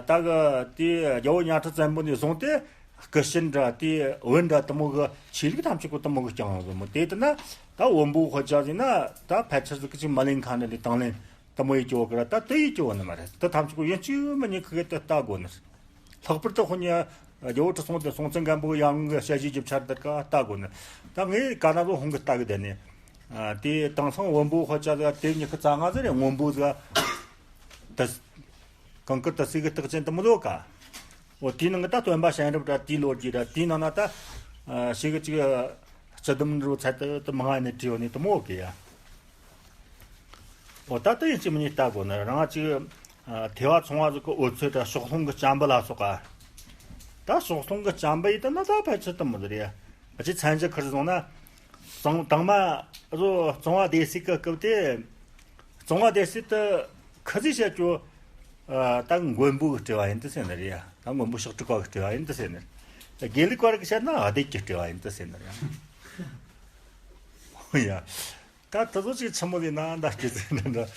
ད་གི་དེ་རྒྱལ་པོ་གཉའ་ཁྲི་བཙན་པོ་ནས་བཟུང་སྟེ་སྐུ་ཞབས་འདྲ་དེ་བོན་འདྲ་དེ་མོ་གི་ཆོས་ལུགས་ཐམས་ཅད་ཀོ་དེ་མོ་གི་རྐྱང་ཟིག་མོ། དེ་ལྟ་ན་ད་བོན་པོ་དཔེ་ཆ་ཟིག་ན་ད་ཕལ་ཆེར་ཟིག་གི་ཅིག་མ་ལེན་ཁ་ནས་ལས་དང་ལེན་དེ་མོ་ཡེད་རྒྱུ་གི་ར། ད་དེ་ཡེད་རྒྱུ་ནི་མ་རེད། དེ་ཐམས་ཅད་ཀོ་ཡིན་གཅིག་མིན་གཉིས་ཁི་གེ་དེ་ལྟ་དགོས་ནི་རེད། ལྷག་པར་དུ་དཔེ་ཉ་རྒྱལ་པོ་ཁྲི་སྲོང་ལྡེ་སྲོང་བཙན་སྒམ་པོ་ཡང་གི་ཞལ་བཞེས་རྒྱུ་ཆར་དེར་ཀ་ལྟ་དགོས་ནི། ད་ངས་ག་ན་ལོ་ཧོང་གི་ལྟ་གི་བསྡད་ནི། དེ་དེང་སང་བོན་པོ་དཔེ་ཆ་ཟིག་དེ་ཉི་ཤུ་རྩ་ལྔ་ཟིག་རེད། སྔོན་པོ་ཟིག་དེ་གང་གི་དེ་སྲིད་གི་རྟགས་ཅན་དེ་མོ་ལོ་ཀ། འོ་དེའི་ནང་གི་ད་སྟོན་པ་གཤེན་རབ་ར་དེའི་ལོ་རྒྱུས་ར་དེའི་ནང་ན་ད་ཞིག་གི་ཅིག་སྤྱི་བསྡོམས་རུ་ཚད་དེ་དེ་མང་ང་ནས་བྲིས་ཡོད་ནི་དེ་མོ་གི་ཡ། འོ་ད་ལྟ་ཡིན་གཅིག་མིན་གཉིས་ལྟ་དགོས་ན་རང་ཅིག་ཐོས་པ་ཆུང་བ་ཟིག་གི་འོལ་ཚོད་དང་ཕྱོགས་ལྷུང་གི་སྤྱན་འབུལ་ལ་སོགས་པ། ད་ཕྱོགས་ལྷུང་གི་སྤྱན་འབུལ་ཡིན་ད་ན་ད་ཕལ་ཆེར་དེ་མོ་ཟིག་རེད། ཨ་ཅེ་མཚན་གཞི་ཁུར་སོང་ན། གཙང་དང་མ་རོ་གཙང་བ་སྡེ་སྲིད་ཀྱི་སྐབས་དེ། གཙང་བ་སྡེ་སྲིད་དུ་ཁི་ཟིག་བཤད་རྒྱུ། ད་མགོན་པོ་གི་སྤྲུལ་བ་ཡིན་དུ་ཟེར་ནི་རེད་ཡ། ད་མགོན་པོ་ཕྱག་དྲུག་པ་གི་སྤྲུལ་བ་ཡིན་དུ་ཟེར་ནི་རེད། དགེ་ལུགས་པ་རིགས་བཤད་ན་ཨ་དེ་གི་སྤྲུལ་བ་ཡིན་དུ་ཟེར་ནི་རེད་ཡ། ད་དེ་ཚོ་ཅིག་ཆི་མོ་ཟིག་ན་འདྲ་སྐྱེ་ཚེ་འདྲ་འདྲ།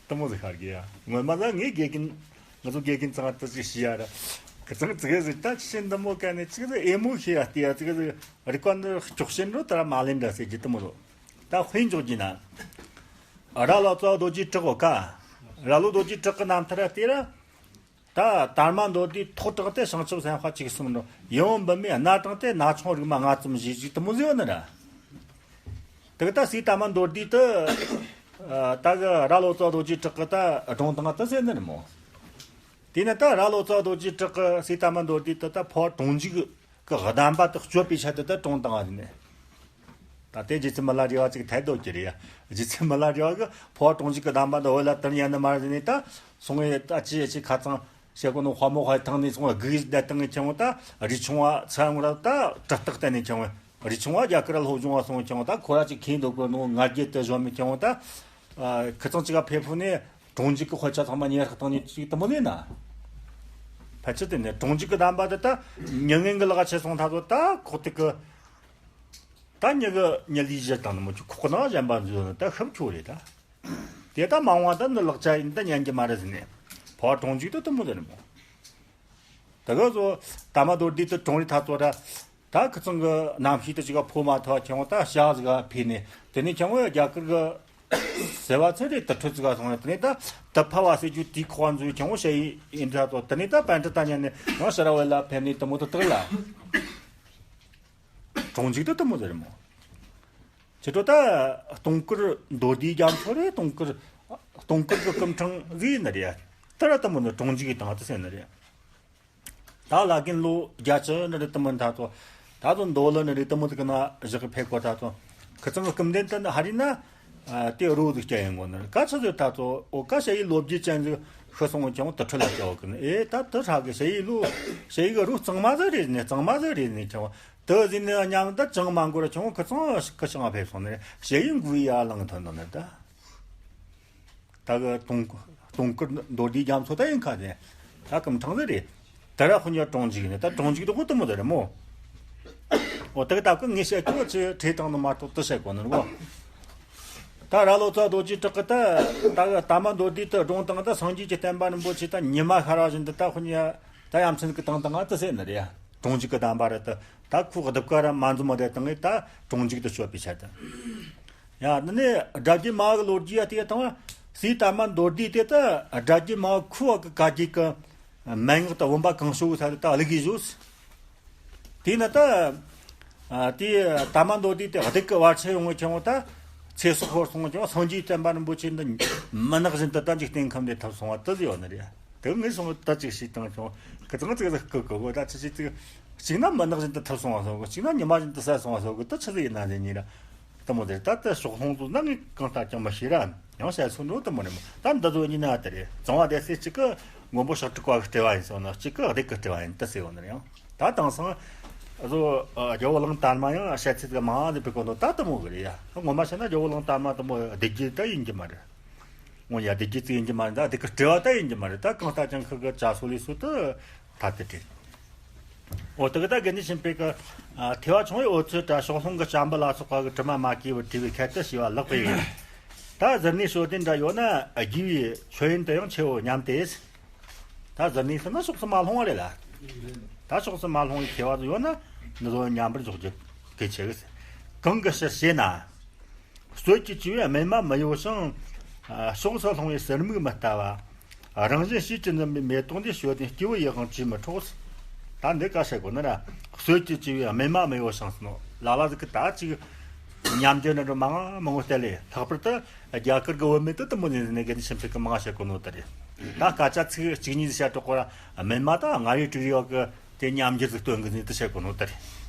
དེ་མོ་ཟིག་ཤར་གི་ཡ། ངོ་མ་ལ་ངའི་དགེ་རྒན། ང་ཚོ་དགེ་རྒན་ཚང་དེ་ཅིག་ཤི་ཡ་ར། ཁི་ཚང་ཙི་གེ་ཟིག་ད་ཅི་ཤེས་འདི་མོ་ག་ནས་ཅིག་ཟིག་ཨེ་མོ་ཤེས་ཡ་ལྟས་ཡ་ཙི་གེ་ཟིག་རིག་པ་འདི་སྐྱོག་ཤེས་འགྲོ་དེ་ར་མ་ལེན་འདྲ་ཟེར་གི་དེ་མོ་རོ། ད་དཔེ་འཇོག་གི་ན། ར་ལོ་ཙཱ་བ་རྡོ་རྗེ་གྲགས་གོ་ཀ། ར་ལོ་རྡོ་རྗེ་གྲགས་གི་རྣམ་ཐར་ར་དེ་ར། ད་དར་མ་མདོ་སྡེའི་ཐོག་དྲངས་ཏེ་བྱང་ཆུབ་སེམས་དཔའ་བཅུ་གསུམ་རོ། ཡིད་འོང་འབུམ་མའི་སྣ་དྲངས་ཏེ་ན་ཆུང་རིག་མ་ལྔ་ཙམ་ཞེས་ཅིག་དེ་མོ་ཟིག་ཡོད་ནི་ར། དེ་གི་ད་སི་ཏ་མ་མདོ་སྡེ་དུ། ད་གི་ར་ལོ་ཙཱ་བ་རྡོ་རྗེ་གྲགས་གི་ད་སྒྲུང་དང་དུ་ཟེར་ནི་རེད་མོ། དེ་ནི་ད་ར་ལོ་ཙཱ་བ་རྡོ་རྗེ་གྲགས་གི་སི་ཏ་མ་མདོ་སྡེ་དུ་ད་འཕོ་བ་གྲོང་འཇུག་གི་གདམས་པ་དེ་སྤྱོད་པའི་ཆེད་དུ་ད་སྒྲུང་དང་བ་ཟེར་ནི། ད་ལྟའི་རྗེ་བཙུན་མི་ལ་རས་པ་ཅིག་ཐད་དོ་གི་རེད་ཡ། རྗེ་བཙུན་མི་ལ་རས་པ་གི་འཕོ་བ་གྲོང་འཇུག་གི་གདམས་པ་འདི་བོད་ལ་དར་ཡ་ནི་མ་རེད་ནི། ད་སོང་ངས་ད་ཅི་ཅི་ཁ་ཚང་བྱེད་དགོས་ནོ་དཔའ་མོ་དཔའ་ཐང་ནས་སོང་སྒུག་བསྡད་བཏང་ངས་ཁྱེར་འོང་། ད་རས་ཆུང་བ་ཚ་ཡང་ར་ད་གྲི་སྟེགས་བསྟན་ནས་ཁྱེར་འོང་། རས་ཆུང་བ་རྒྱ་གར་སློབ་སྦྱོང་བ་སོང་ཁྱེར་འོང་། ད་ཁོ་ར་ཅིག་ཁེངས་འདུག་གོ་ནོ་ང་རྒྱལ་དུ་གཞོམ་མི་ཁྱེར་འོང་། ད་ཁི་ཚང་ཅིག་ག་ཕེབས་ཕུ་ནས་གྲོང་འཇུག་གི་དཔེ་ཆ་ཚང་མ་ཉེ་རག་བཏང་ནས་ཅིག་དུ་མོ་ལས་ན། ཕལ་ཆེར་དེ་ནས་གྲོང་འཇུག་གི་གདམས་པ་དེ་ད་མྱ་ངན་གི་ལག་ཆེ་སོང་ཐ་ཚོ་ད་ཁོག་ཏིག་གི། ད་མྱི་གི་མྱི་ལུས་བཞི་དང་ནི་མོ་ཆུ་ཁོག་ནང་གཞན་པ་འཛུལ་ནི་ད་ཤབ་ཆོ་རེད་ད། དེ་ད་མ་འོངས་ད་འདི་ལག་ཆ་ཡིན་ད་ཉན་གྱི་མ་རེད་ཟེར་ནས། ཕོ་བ་གྲོང་འཇུག་ད་དུ་མོ་ཟེར་ནི་མོ། ད་ག་ཚོ་ད་མ་མདོ་སྡེ་དུ་གྲོང་རི་ཐ་ཚོ་ར། ད་ཁི་ཚང་གི་རྣམ་ཤེས་དུ་ཅིག་ག་ཕོ་མ་ཐོ་ཁྱེར་འོང་ད་ཤ་ཟིག་ག་ཕེབས་ནས་དེ་ནས་ཁྱེར་འོང་རྒྱ་གར་གི་ཟེར་བ་ཚེ་རེ་དུར་ཁྲོད་ཅིག་ག་སོང་ནས་དེ་ནས་ད་དུ་ཕ་བ་ཟེར་རྒྱུ་དེའི་ཁོག་འཛུལ་ཁྱེར་འོང་ཞ་ཡི་ཡིན་ད་ཚོ། དེ་ནས་ད་པཎྜི་ཏ་ཉན་ནས་ཡང་ཕྱི་ར་བོད་ལ་ཕེབས་ནས་དུ་མོ་དུ་དག་ལ། གྲོང་འཇུག་ཏུ་དུ་མོ་ཟེར་མོ། ཁྱེད་ཚོ་ད་སྟོང་སྐུར་མདོ་སྡེའི་རྒྱ་མཚོ་རེད། སྟོང་སྐུར་སྟོང་སྐུར་གྱི་སྐུ་ཕྲེང་ཟིག་ནི་རེད། ད་ར་དུ་མོ་ནི་གྲོང་འཇུག་གི་དང་དུ་ཟེར་ནི་རེད། ད་བླ་རྒན་ལོ་བརྒྱད་ཅུ་ནི་རེད་དུ་མོ་ད་ཚོ། ད་ཚོ་མདོ་ལ་ནི་རེད་དུ་མོ་དུ་གི་ན་བཞག་གི་ཕེབས་གོ་ད་ཚོ། ཁི་ཚང་གི་སྐུ་མདུན་དུ་ནི་ཧ་རི་ན། དེ་རོ་ཟིག་སྐྱ་ཡང་གོ་ནི་རེད། ག་ཚོད་ཟིག་ད་ཚོ་འོ་ཀ་ཞ་ཡི་ལོ་བརྒྱད་ཅན་ཟིག་ཤི་སོང་ཀྱང་དུར་ཁྲོད་ལ་སྐྱ་བ་གི་ནི། ཨེ་ད་དུ་ཧྲ་གི་ཞ་ཡི་ལོ་ཞ་ཡི་གི་རོ་གཙང་མ་ཟིག་རེད་ནི། གཙང་མ་ཟིག་རེད་ནི་ཀྱང་། དེ་ཟིན་ནས་མཉམ་དུ་ཅང་མ་འགོར་ཁྱོད་ཁི་ཚང་ཁི་ཆང་ཕེབས་སོང་ནས་ཞེ་ཡིན་དགོས་ཡ་ལང་ཐོན་དོ་ནི་ད། ད་གི་སྟོང་སྟོང་སྐུར་མདོ་སྡེའི་རྒྱ་མཚོ་ད་ཡིན་ཁ་ནས་ད་སྐུ་ཕྲེང་ཟིག་རེད། ད་ར་ཁོ་ཉོ་གྲོང་འཇུག་ནས་ད་གྲོང་འཇུག་དུ་ཁོ་དུ་མོ་ད་རེད་མོ། འོ་ད་གི་ད་གི་ངས་བཤད་ཁྱོད་ཚེ་ཁྲེ་དྲང་ནི་མ་གཏོགས་དུ་བཤད་གོ་ནི་རེད་མོ། ད་ར་ལོ་ཙཱ་རྡོ་རྗེ་གྲགས་ཀྱི་ད་ད་གི་ད་མ་མདོ་སྡེ་དུ་སྒྲུང་དང་ད་སངས་རྒྱས་ཀྱི་བསྟན་པ་རིན་པོ་ཆེ་ད་ཉི་མ་ཤར་བ་བཞིན་དུ་ད་ཁོ་ཉོ་ད་ཡ་མཚན་གི་དང་དང་ང་དུ་ཟེར་ནི་རེད། གྲོང་འཇུག་གི་གདམས་པ་རེད་དེ། ད་ཁོའི་གདུབ་ཀ་ར་མ་འཛོམས་མ་དེ་དང་ངས་ད་གྲོང་འཇུག་ཏུ་བསྐྱོད་པའི་ཆེད་དུ། ཡ་འདི་ནས་སྒྲ་བསྒྱུར་མ་གི་ལོ་རྒྱུས་ཡ་དེ་དང་། སྲས་དར་མ་མདོ་སྡེ་དེ་ད་སྒྲ་བསྒྱུར་མ་ཁོའི་བ་གི་བཀའ་བརྒྱུད་ཀྱི་མན་ངག་དང་བུམ་པ་གང་བྱུང་ས་དེ་ད་བླུགས་ཡི་བཟོས། དེས་ན་ད། ཨ། དེ་དར་མ་མདོ་སྡེ་དེ་སྡིག་གི་བར་ཆད་ཡོང་བའི་ཁྱེད་ད་ཚེ་སྲོག་ཤོར་སོང་ཀྱང་སངས་རྒྱས་བསྟན་པ་རིན་པོ་ཆེ་འདི་མུན་ནག་བཞིན་དུ་ད་འཇིག་རྟེན་ཁམས་ནས་ཐར་སོང་བ་དེ་ཡོད་ནི་རེད། དེ་ངས་སོང་ད་ཅིག་ཤེས་དང་ཀྱང་ཁི་ཚང་ཚིག་ལ་བསྐུལ་གི་གོ། ད་ཆི་ཆི་ཚིག་གཅིག་ན་མུན་ནག་བཞིན་དུ་ཐར་སོང་བ་སོགས་གཅིག་ན་ཉི་མ་བཞིན་དུ་གསལ་སོང་བ་སོགས་ད་ཆི་ཟིག་ཡིན་ན་ཟེར་ཉིན་ར། དེ་མོ་དེ་ད་ལྟ་ཕྱོགས་ལྷུང་དུ་ན་ངས་གང་ལྟར་ཀྱང་མི་ཤེས་ར། ཡང་བཤད་ཚུལ་འགྲོ་དེ་མོ་རེད་མོ། ད་འདི་ཚོ་ཉིན་ན་དེ་རེད། གཙང་བ་སྡེ་སྲིད་གཅིག་གི་མགོན་པོ་ཕྱག་དྲུག་པ་གི་སྤྲུལ་བ་ཡིན་ཟེར་ན། གཅིག་གི་སྡིག་གི་སྤྲུལ་བ་ཡིན་དེ་ཟེར་བ་ནི་ཡང་། ད་དེང་སང་། ཨ་ཟོ། རྒྱལ་པོ་གླང་དར་མ་ཡང་བཤད་ཚུལ་གི་མང་ཟིག་པའི་སྐོར་ནོ་ད་དེ་མོ་གི་རེད་ཡ། ངོ་མ་བཤད་ན་རྒྱལ་པོ་གླང་དར་མ་དེ་མོ་སྡིག་བགྱིས་ད་ཡིན་གྱི་མ་རེད། འོ་ཡ་སྡིག་བགྱིས་ཚིག་ཡིན་གྱི་མ་རེད། ད་སྡིག་གི་སྤྲུལ་བ་ད་ཡིན་གྱི་མ་རེད། ད་གང་ལྟར་ཀྱང་ཁི་གི་བྱ་སོ་ལས་སོ་དུ་ད་དེ་དྲན། འོ་དེ་གི་ད་དགེ་འདུན་ཆོས་འཕེལ་གི། ཨ། ཐོས་པ་ཆུང་བའི་འོལ་ཚོད་དྲ་ཕྱོགས་ལྷུང་གི་བྱམས་པ་ལ་སོགས་པ་གི་དྲི་མ་མ་གོས་པར་དྲིས་པའི་ཁྱད་དུ་བྱས་པ་ལེགས་པས་ཡིན། ད་གཟུར་གནས་ཤོ་ལྡན་འདྲ་ཡོད་ན་རྒྱས་པའི་ཆོས་ཡོན་དུ་ཡང་ཆེའོ་སྙམ་སྟེ། ད་གཟུར་གནས་ཟེར་ན་ཕྱོགས་སུ་མ་ལྷུང་བ་རེད་ལ། ད་ཕྱོགས་སུ་མ་ལྷུང་བའི་མཁས་པ་ཡོད་ན་འདི་ཚོ་མཉམ་པར་འཇོག་རྒྱུ་གལ་ཆེ་གི། གང་གི་ཕྱིར་ཞེ་ན། གསོད་ཀྱི་བྱས་པའི་རྨས་མ་མི་གཡོ་ཞིང་། ཕྱོགས་སུ་ལྷུང་བའི་ཟུར་མིག་མི་ལྟ་བ། རང་བཞིན་གཤིས་ཀྱིས་འཛིན་པའི་མེ་ཏོག་འདི། ཞོ་ལྡན་སྐྱེ་བོ་ཡིད་དབང་བྱས་མི་འཕྲོག། ད་འདི་ཀ་བཤད་དགོས་ན་ར། གསོད་ཀྱི་བྱས་པའི་རྨས་མ་མི་གཡོ་ཞིང་ཟེར་ནོ། ལ་ལ་ཟིག་གི་ད་ཅིག་ཉམས་འགྱུར་ནི་འགྲོ་མང་མང་བོ་བལྟས་ལེ། ལྷག་པར་དུ་རྒྱ་གར་གི་བུད་མེད་དུ་དུ་མོ་ནས་ནས་དགེ་འདུན་ཆོས་འཕེལ་གི་མང་བཤད་གོ་ནོ་ད་རེད། ད་སྐད་ཆ་ཚིག་གཅིག་གཉིས་ཟིག་བཤད་འགྲོ་གོ་ར། རྨས་མ་ད་མངའ་རིས་དྲུག་ཡོད་གི་དེ་ཉམས་འགྱུར་ཟིག་སྟོན་གི་ནི་དུ་བཤད་གོ་ནོ་ད་རེད།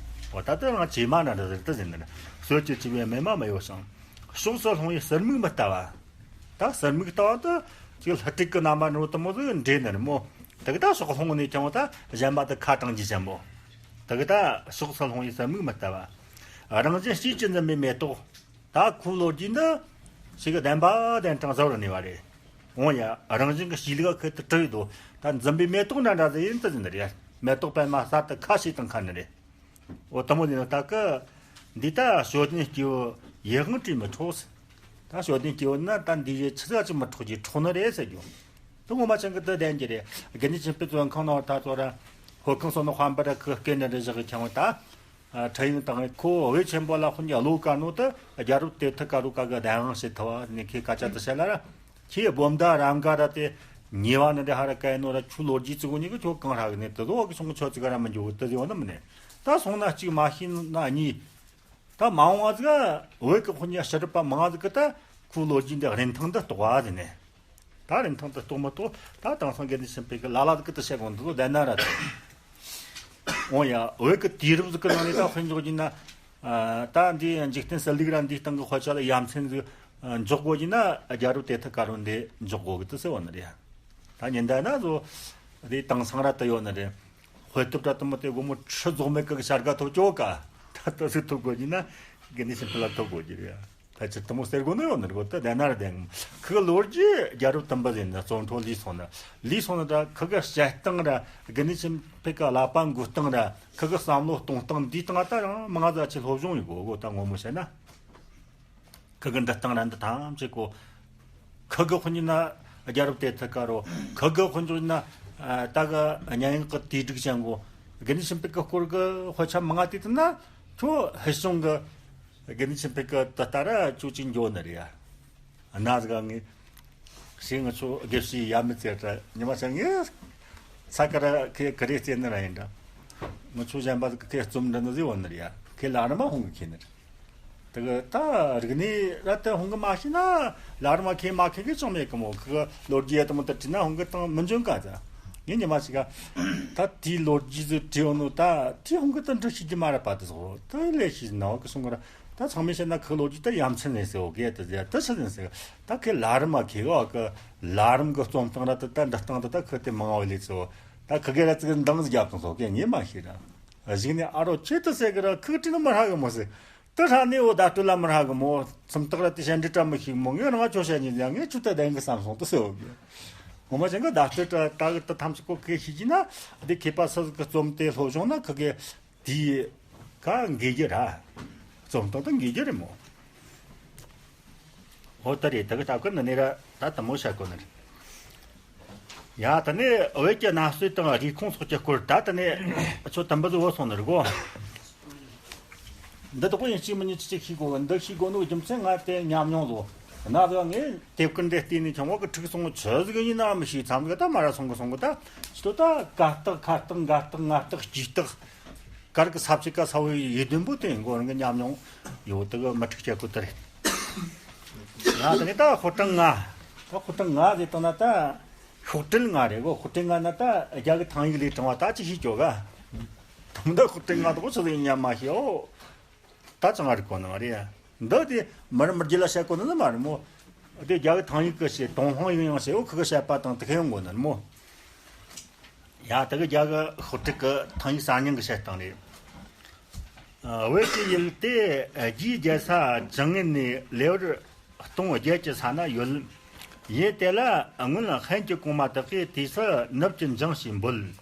འོ་ད་དུ་རང་བྱེ་མ་ན་འདྲ་ཟེར་དུ་ཟེར་ནི་རེད། གསོད་ཀྱི་བྱས་པའི་རྨས་མ་མི་གཡོ་ཞིང་། ཕྱོགས་སུ་ལྷུང་བའི་ཟུར་མིག་མི་ལྟ་བ། ད་ཟུར་མིག་ལྟ་བ་དུ་ཅིག་ལྷུ་ཏིག་གི་རྣམ་པ་འགྲོ་དུ་མོ་ཟིག་འདྲེས་ནི་རེད་མོ། དེ་གི་ད་ཕྱོགས་ལྷུང་ནས་ཀྱང་ད་གཞན་པ་དུ་ཁ་གྲངས་ཀྱི་ཅན་པོ། དེ་གི་ད་ཕྱོགས་སུ་ལྷུང་བའི་ཟུར་མིག་མི་ལྟ་བ། རང་བཞིན་གཤིས་ཀྱིས་འཛིན་པའི་མེ་ཏོག། ད་ཁོའི་ལོ་རྒྱུས་འདི་ཞིག་གི་བདེན་པ་བདེན་དྲང་གཟུ་བོར་གནས་པ་རེད། འོང་ཡ་རང་བཞིན་གྱི་གཤིས་ལུགས་ཁུལ་དུ་གྲུབ་ཡོད་དོ། ད་འཛིན་པའི་མེ་ཏོག་འདྲ་འདྲ་ཟིག་ཡིན་དུ་ཟིན་རེད། མེ་ཏོག་པད་མ་གསར་དུ་ཁ་ཕྱེ་དང་ཁ་ནི་རེད། འོ་དུ་མོ་ཟིན་ན་ད་གི་འདི་ད་ཞོ་ལྡན་སྐྱེ་བོ་ཡིད་དབང་བྱས་མི་འཕྲོག། ད་ཞོ་ལྡན་སྐྱེ་བོ་ན་ད་འདི་ཡི་ཆི་ཟིག་ཅིག་མི་འཕྲོག་ཅིག་འཕྲོག་ནི་རེད་ཟེར་རྒྱུ། དུ་ངོ་མ་ཅན་གི་དུ་ལྡན་གྱི་རེད། དགེ་འདུན་ཆོས་འཕེལ་བཙོན་ཁང་ནང་ད་ཚོ་ར། ཧོ་ཁང་སོ་ནོ་དཔལ་འབར་ར་ཁི་སྐད་འདྲ་འདྲ་བཞག་གི་ཁྱང་བ་ད། ཨ། ཁྲ་ཡིན་དང་ཁོ་བོད་ཆེན་པོ་ལ་ཁོ་ཉིད་བློ་དཀར་ནོ་དུ་རྒྱལ་རབས་དེབ་ཐེར་དཀར་རུ་ཀ་གི་གདན་དབང་བྱེད་ཐུབ་བ་ནི་ཁོས་སྐད་ཆ་དུ་བཤད་ལ་ར། ཁོས་སྦོམ་ད་རམ་ག་ར་དེ་ཉེ་བ་ནི་འདི་ཧ་ར་བཀལ་ནོ་ར། ཁྱོད་ལོ་རྒྱུས་བརྩི་གོ་ནི་གི་ཁྱོད་གང་རག་གི་ནི་དུ་ཟོ་གི་སོང་ཆོ་ཙི་ག་ར་མི་འཇོག་གི་དུ་ཟེར་བ་ནི་མི་ནི། ད་སོང་ན་གཅིག་མ་ཤེས་ན་གཉིས། ད་མ་འོངས་བ་ཟིག་བོད་གི་ཁོ་ཉིད་ཕྱི་རབས་པ་མང་ཟིག་གི་ད་ཁོའི་ལོ་རྒྱུས་འདི་རིན་ཐང་འདི་རྟོགས་བ་ཟེར་ནས། ད་རིན་ཐང་དུ་གཏོང་མི་གཏོང་། ད་དེང་སང་དགེ་འདུན་ཆོས་འཕེལ་གི་ལ་ལ་ཟིག་གི་དུ་བཤད་དགོངས་འདུག་བསྡད་ན་ར་ད། འོང་ཡ་བོད་གི་དུས་རབས་ཟིག་གི་ནང་ནས་ད་དཔེ་འཇོག་རྒྱུ་ན། ཨ། ད་འདི་འཇིག་རྟེན་གསལ་ལུགས་ར་འདིའི་སྟེང་གི་དཔེ་ཆ་ལ་ཡ་མཚན་ཟིག་འཇོག་དགོས་རྒྱུ་ན་རྒྱལ་རབས་དེབ་ཐེར་དཀར་རུ་འདི་འཇོག་དགོས་གི་དུ་ཟེར་བ་ནི་རེད། ད་ཉིན་ད་ན་ཟོ་འདི་དེང་སང་ར་དུ་ཡོད་ནི་རེད། དཔེ་དེབ་ར་དུ་མོ་དེ་སྒོར་མོ་ཁྲི་རྫོགས་མེད་གི་བྱ་དགའ་ཐོབ་ཆོག་ག་ད་དུ་ཟིག་ཐོབ་དགོས་རྒྱུ་ན་དགེ་འདུན་ཆོས་འཕེལ་ལ་ཐོབ་དགོས་རྒྱུ་རེད། ཕལ་ཆེར་དུ་མོ་ཟེར་དགོས་ནི་ཡོད་ནི་རེད་གོ། ད་བསྡད་ན་ར་བསྡད་ངམ། ཁི་གི་ལོ་རྒྱུས་རྒྱལ་རབས་དུམ་བུ་ཟིན་ན་རྩོམ་འཕྲོ་ལུས་སོང་ན། ལུས་སོང་ན་ད་ཁི་གི་བཤད་སྟངས་ར་དགེ་འདུན་ཆོས་འཕེལ་གི་བསླབ་པ་འགོད་སྟངས་ར་ཁི་གི་བསམ་བློ་གཏོང་སྟངས་འདིའི་སྟེང་ད་རང་མང་ང་ཟིག་ཆེ་སློབ་སྦྱོང་ཡོད་གོ་གོ། ད་ངོ་མ་བཤད་ན། ཁི་གི་འབྲི་སྟངས་ར་འདི་ཐམས་ཅད་གོ། ཁི་གི་དཔེ་ཉིད་ན་རྒྱལ་རབས་དེབ་ཐེར་དཀར་རུ། ཁི་གི་དཔེ་འཇོག་ན་ད་གི་སྙན་ངག་གི་དུས་སྒྲིག་ཅན་གོ། དགེ་འདུན་ཆོས་འཕེལ་གི་སྐོར་གི་དཔེ་ཆ་མང་ང་དེ་དུ་ན་ཁྱོད་ཧེ་ཤོང་གི། དགེ་འདུན་ཆོས་འཕེལ་གི་ད་ལྟ་ར་ཅུ་ཅིག་འགྱོ་ནི་རེད་ཡ། ན་ཟིག་ག་ངས་ཞེས་ང་ཚོ་དགེ་བཤེས་ཡ་མི་ཚེ་ར་ཉི་མ་ཆ་ངས་ས་ཀ་ར་ཁེ་ཀ་རེ་རྩེ་ནི་ར་ཡིན་འདྲ། ང་ཚོ་གཞན་པ་ཟིག་གི་ཁེ་རྩོམ་འདྲི་ནི་ཟིག་འོ་ནི་རེད་ཡ། ཁེ་ལ་རི་མ་ཧོང་གི་ཁེ་ནི་རེད། དེ་གི་ད་རིག་གནས་ར་དེ་ཧོང་གི་མ་ཤེས་ན་ལ་རི་མ་ཁེ་མ་ཁེ་གི་ཅང་མེད་གི་མོ། ཁི་གི་ལོ་རྒྱུས་དེ་མོ་ད་བྲིས་ན་ཧོང་གི་དང་མི་འཇོན་ག་ཟ། ངས་ཉི་མ་ཞིག་ག་ད་དེའི་ལོ་རྒྱུས་ཟིག་བྲིས་ཡོང་ནོ་ད་དེ་ཧོང་གི་ད་འདྲི་ཤེས་ཀྱི་མ་ར་པ་དེ་ཟོ་ད་ལས་ཤེས་ཟིན་ན་བ་གི་སོང་གི་ར། ད་ཚང་མས་བཤད་ན་ཁི་ལོ་རྒྱུས་ད་ཡ་མཚན་ནས་ཟེར་བ་གི་དེ་ཟེར་དེ་ཆི་ཟིན་ཟེར། ད་ཁི་ལ་རི་མ་ཁེ་གི་བ་གི་ལ་རིམ་གི་རྩོམ་སྟངས་ར་དེ་ད་འདྲི་སྟངས་དེ་ད་ཁི་དེ་མང་བ་ལས་ཚོ་ད་ཁི་གེ་ར་ཙིག་འདང་ཟིག་རྒྱབ་དང་ཟོ་གི་ངས་མ་ཤེས་ར། གཞུག་ནས་ཨ་རོ་ཁྱེད་དེ་ཟེར་གི་ར་ཁི་གི་བྲིས་ན་མི་ཧྲ་གི་མོ་ཟེར། དེ་ཧྲ་ནས་འོ་ད་སྤྲོད་ལ་མི་ཧྲ་གི་མོ། སུམ་རྟགས་ར་དེ་བཤད་འདྲི་བཀྲ་མི་ཤིག་མོ། ངས་རང་ང་ཁྱོད་བཤད་ཉིན་ཡང་ངས་ཁྱོད་ད་བདེན་གི་བསམ་སོང་དུ་ཟེར་བ་གི། ངོ་མ་ཅན་གི་ད་སྤྲོད་ད་གི་ད་ཐམས་ཅད་ཀོ་ཁེ་ཤེས་ཀྱི་ན་དེ་ཁེ་པ་སི་གི་རྩོམ་དེ་སློབ་སྦྱོང་ན་ཁི་གེ་དེའི་ཀ་འགལ་རྒྱུ་ར། རྩོམ་སྟངས་དང་འགལ་རྒྱུ་རེད་མོ། འོ་ད་རེད། ད་གི་ད་གི་ནི་ནི་ར་ད་དུ་མོ་བཤད་གོ་ནི་རེད། ཡ་ད་ནི་བོད་ཀྱི་གནའ་སྲོལ་དང་རིགས་ཁོངས་སོགས་ཀྱི་སྐོར་ད་ད་ནི་ཁྱོད་དམ་པ་ཟིག་བོ་སོང་ནི་རེད་གོ། འདི་དག་པོ་ཡིན་གཅིག་མིན་གཉིས་གཅིག་ཤེས་དགོས་གི། འདི་ཤེས་དགོས་ནོ་རྒྱུ་མཚན་ང་དེ་ཉམས་མྱོང་ལོ། ན་ཟོ་ངས་དེབ་ཀུན་འདྲེ་བལྟས་ནས་ཆུང་བ་གི་ཁྲིག་སོང་ཆི་ཟིག་ཡིན་ན་མི་ཤེས། མཚམས་ཟིག་ད་མ་ར་སོང་གི་སོང་གི། ད་ཅི་ཏོ་ད་ཀ་རྟགས་ཁ་རྟགས་འགའ་རྟགས་ང་རྟགས་སྐྱིད་རྟགས་གར་གི་ས་བཅད་ཀ་ས་བོའི་ཡིག་བདུན་པོ་དེ་མགོ་རང་གི་ཉམས་མྱོང་ཡོད་དེ་གི་མི་ཁྲིག་བྱེད་དགོས་དེ་རེད། ང་དེ་ནས་ད་ཧོ་ཀྲང་ང་། ད་ཧོ་ཀྲང་ང་ཟེར་བཏང་ན་ད་ཤོག་དྲིལ་ང་རེད་གོ། ཧོ་ཀྲང་ང་ན་ད་རྒྱ་གི་ཐང་ཡིག་ལས་དྲངས་པ་ད་ཅི་ཤེས་ཀྱོ་ག། ད་མི་ད་ཧོ་ཀྲང་ང་དག་ཆི་ཟིག་ཡིན་ཡ་མ་ཤེས་ཨོ། ད་ཅང་ཨ་རི་གོ་ནང་རེད། འདི་དེ་མི་རིགས་མི་རྒྱུད་ལ་བཤད་གོ་ནི་ནི་མ་རེད་མོ། དེ་རྒྱ་གི་ཐང་ཡིག་གི་བཤད་ཏུན་ཧོང་ཡིན་ཡང་བཤད་འོ་ཁི་གི་བཤད་པ་དང་དེ་ཁ་ཡོང་གོ་ནི་རེད་མོ། ཡ་དེ་གི་རྒྱ་གི་ཧོ་ཀྲིག་གི་ཐང་ཡིག་གསར་རྙིང་གི་བཤད་སྟངས་རེད། ཨ། བོད་ཀྱི་ཡུལ་དེ་རྒྱའི་རྒྱལ་ས་ཅང་ངན་ནས་ལེ་དབར་སྟོང་བརྒྱད་ཀྱི་ས་ན་ཡོད། ཡུལ་དེ་ལ་སྔོན་ཧན་གྱི་གོང་མ་དག་གིས་དུས་སུ་ནུབ་ཀྱི་འཇང་ཞེས་འབོད།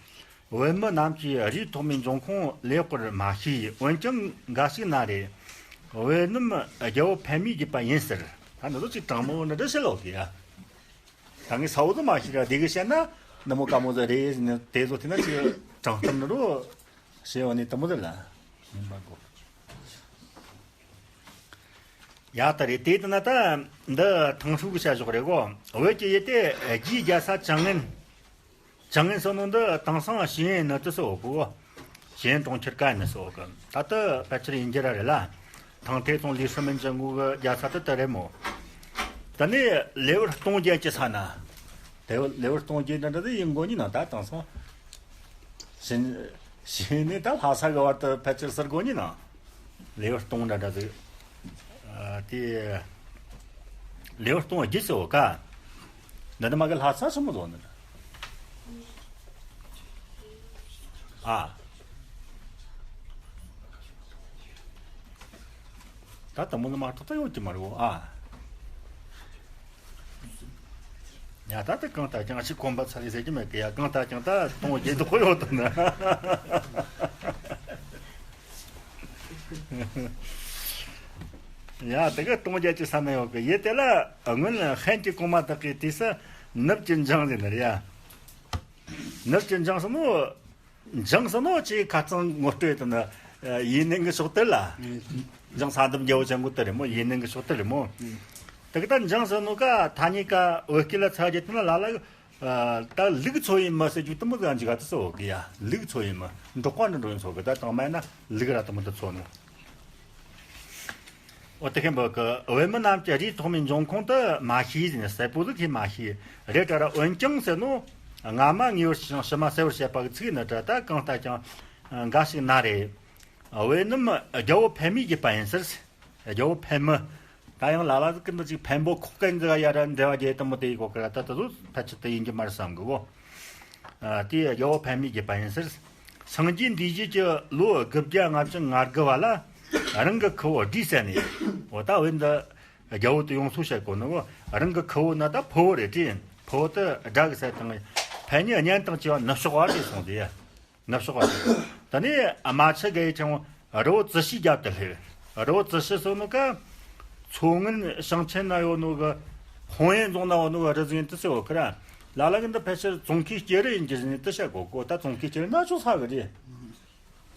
བོད་མི་རྣམས་ཀྱིས་རིའི་ཐོག་མའི་འབྱུང་ཁུངས་ལེགས་པར་མ་ཤེས། འོན་ཀྱང་འགའ་ཞིག་ན་རེ། བོད་རྣམས་རྒྱལ་པོ་ཕལ་མོའི་རྒྱུད་པ་ཡིན་ཟེར། ད་འདི་ཚོ་ཅིག་དྲང་མོ་ནི་འདྲ་བཤད་ལོག་གི་ཡ། ད་ངས་ས་བོ་ཚོ་མ་ཤེས་ར་དེ་གི་བཤད་ན་ནི་མོ་དཀའ་མོ་ཟིག་རེད་ཟེར་ནས་དེ་ཚོ་དེ་ན་ཅིག་དྲང་གཏམ་ནི་རོ་ཞེས་བ་ནི་དུ་མོ་ཟིག་ལ་ཡིན་པ་གོ། ཡ་ད་རེད། དེ་ལྟ་ན་ད་འདི་ཐང་ཧྲུའུ་གི་བྱ་གཞག་རེད་གོ། བོད་ཀྱི་ཡུལ་དེ་རྒྱའི་རྒྱལ་ས་ཅང་ངན། ཅང་ངན་སོ་ནོ་འདི་དེང་སང་ཞི་ཡན་ནི་དུ་སོ་གོ། ཞི་ཡན་གྲོང་ཁྱེར་ཀ་ནི་སོ་གི། ད་ལྟ་ཕལ་ཆེར་ཡིན་རྒྱུ་ར་རེད་ལ། ཐང་ཐེ་ཚོང་ལི་ཧྲི་མན་ཅན་གུ་གི་རྒྱལ་ས་དུ་དུ་རེད་མོ། ད་ནི་ལེ་དབར་སྟོང་བརྒྱད་ཀྱི་ས་ན། དེ་ལེ་དབར་སྟོང་བརྒྱད་འདྲ་འདྲ་དུ་ཡིན་གོ་ནི་ན་ད་དེང་སང་། ཞི་ཞི་ནས་ད་ལྷ་ས་གི་བར་དུ་ཕལ་ཆེར་ཟེར་གོ་ནི་ན། ལེའུ་སྟོང་འདྲ་འདྲ་ཟིག་ཨ། དེ་ལེའུ་སྟོང་བརྒྱད་ཟེར་བ་ཀ། འདི་ནི་མ་གི་ལྷ་ས་ཆེན་མོ་ཟོ་ནི། ཨ། ད་དུ་མོ་ནི་མ་གཏོགས་ད་ཡོད་ཀྱི་མ་རེད་བོ། ཨ། ཡ་ད་ལྟ་གང་ལྟར་ཀྱང་ཅིག་གོམ་པ་ཚ་ལི་ཟེར་གྱི་མེད་གི་ཡ། གང་ལྟར་ཀྱང་ད་སྟོང་བརྒྱད་དུ་ཁོ་ཡོད་དོ་ན། ཡ་དེ་ག་སྟོང་བརྒྱད་ཀྱི་ས་ན་ཡོད་གི་ཡེ། དེ་ལ་སྔོན་ཧན་གྱི་གོང་མ་དག་གི་དུས་སུ་ནུབ་ཀྱི་འཇང་ཟེར་ནི་རེད་ཡ། ནུབ་ཀྱི་འཇང་ཟེར་ནོ། འཇང་ཟེར་ནོ་ཅིག་ཁ་རྩང་ངོ་སྤྲོད་དུ་ནི་ཡིན་ནི་གི་ཕྱོགས་དེ་ལ། འཇང་ས་འདམ་རྒྱལ་པོ་ཅན་གོ་དེ་རེད་མོ། ཡིན་ནི་གི་ཕྱོགས་དེ་རེད་མོ། དེ་གི་ད་འཇང་ཟེར་ནོ་ཀ་ཐ་སྙད་ཀ་བོད་སྐད་ལ་ཚ་རྒྱུ་དེ་ན་ལ་ལ། ཨ། ད་ལུག་འཚོ་ཡིན་མི་ཟེར་རྒྱུ་དུ་མོ་ཟིག་འཇིག་ག་དུ་སོ་གི་ཡ། ལུག་འཚོ་ཡིན་མི་འབྲོག་པ་འདྲ་འགྲོ་ཡིན་སོ་གི། ད་དང་མ་ཡིན་ན་ལུག་ར་དུ་མོ་དུ་འཚོ་ནོ། འོ་དེ་ཁེན་བོད་ཀྱི་བོད་མི་རྣམས་ཀྱི་རིའི་ཐོག་མའི་འབྱུང་ཁུངས་དུ་མ་ཤེས་ཟེར་ནས་གསལ་པོ་ཟིག་ཁེ་མ་ཤེས་རེད་དྲ་ར། འོན་ཀྱང་ཟེར་ནོ། སྔ་མ་ངེས་པར་ཞིང་ཕྱི་མ་གསལ་བར་བཤད་པ་གི་ཚིག་ནི་དྲ་ད་གང་ལྟར་ཀྱང་འགའ་ཞིག་ན་རེ། བོད་རྣམས་རྒྱལ་པོ་ཕལ་མོའི་རྒྱུད་པ་ཡིན་ཟེར། རྒྱལ་པོ་ཕལ་མོ། ད་ཡང་ལ་ལ་ཟིག་གི་འདི་ཅིག་འཕན་པོ་ཁོག་གན་ཟིག་ཡ་ར་འབྲེལ་བ་རྒྱལ་དུ་མོ་དེ་ཡི་གོ་ཀ་ར་ད་ད་ཟོ་ཕལ་ཆེར་དུ་ཡིན་གྱི་མར་བསམ་གི་བོ། ཨ། དེ་རྒྱལ་པོ་ཕལ་མོའི་རྒྱུད་པ་ཡིན་ཟེར། སངས་རྒྱས་འདས་རྗེས་ཀྱི་ལོ་དགུ་བརྒྱ་ལྔ་བཅུ་ང་དགུ་བ་ལ་རང་གི་ཁུ་བོ་སྒྲོས་བསད་ནས། འོ་ད་བོད་འདི་རྒྱལ་པོ་དུ་ཡོངས་སུ་བཤད་གོ་ནི་བོ། རང་གི་ཁུ་བོ་ན་ད་ཕུ་བོ་རེད་དྲིས། ཕུ་བོ་དུ་དགྲ་གི་བསད་དང་ཕན་ཉེ་གཉེན་དང་བཅས་པ་ནུབ་ཕྱོགས་པ་དེ་སོང་སྟེ། ནུབ་ཕྱོགས་པ། ད་ནི་རྨ་ཆུ་ག་ཡི་ཆང་རི་བོ་ཙི་ཤིའི་རྒྱབ་ཏུ་སླེབས། རི་བོ་ཙི་ཤི་སོ་ནོ་ཀ། མཚོ་སྔོན་ཞིང་ཆེན་ན་ཡོད་ནོ་གི། ཧོང་ཡན་རྫོང་ན་ཡོད་ནོ་གི་རི་ཟིག་ཡིན་དུ་སེ་བོ་ཁི་ར། ལ་ལ་གི་འདི་ཕལ་ཆེར་ཙོང་ཁའི་སྐྱེ་རི་ཡིན་གྱི་ཟིན་དུ་བཤད་གོ་གོ། ད་ཙོང་ཁའི་སྐྱེ་རི་ན་ཆོ་ས་གི་རེད།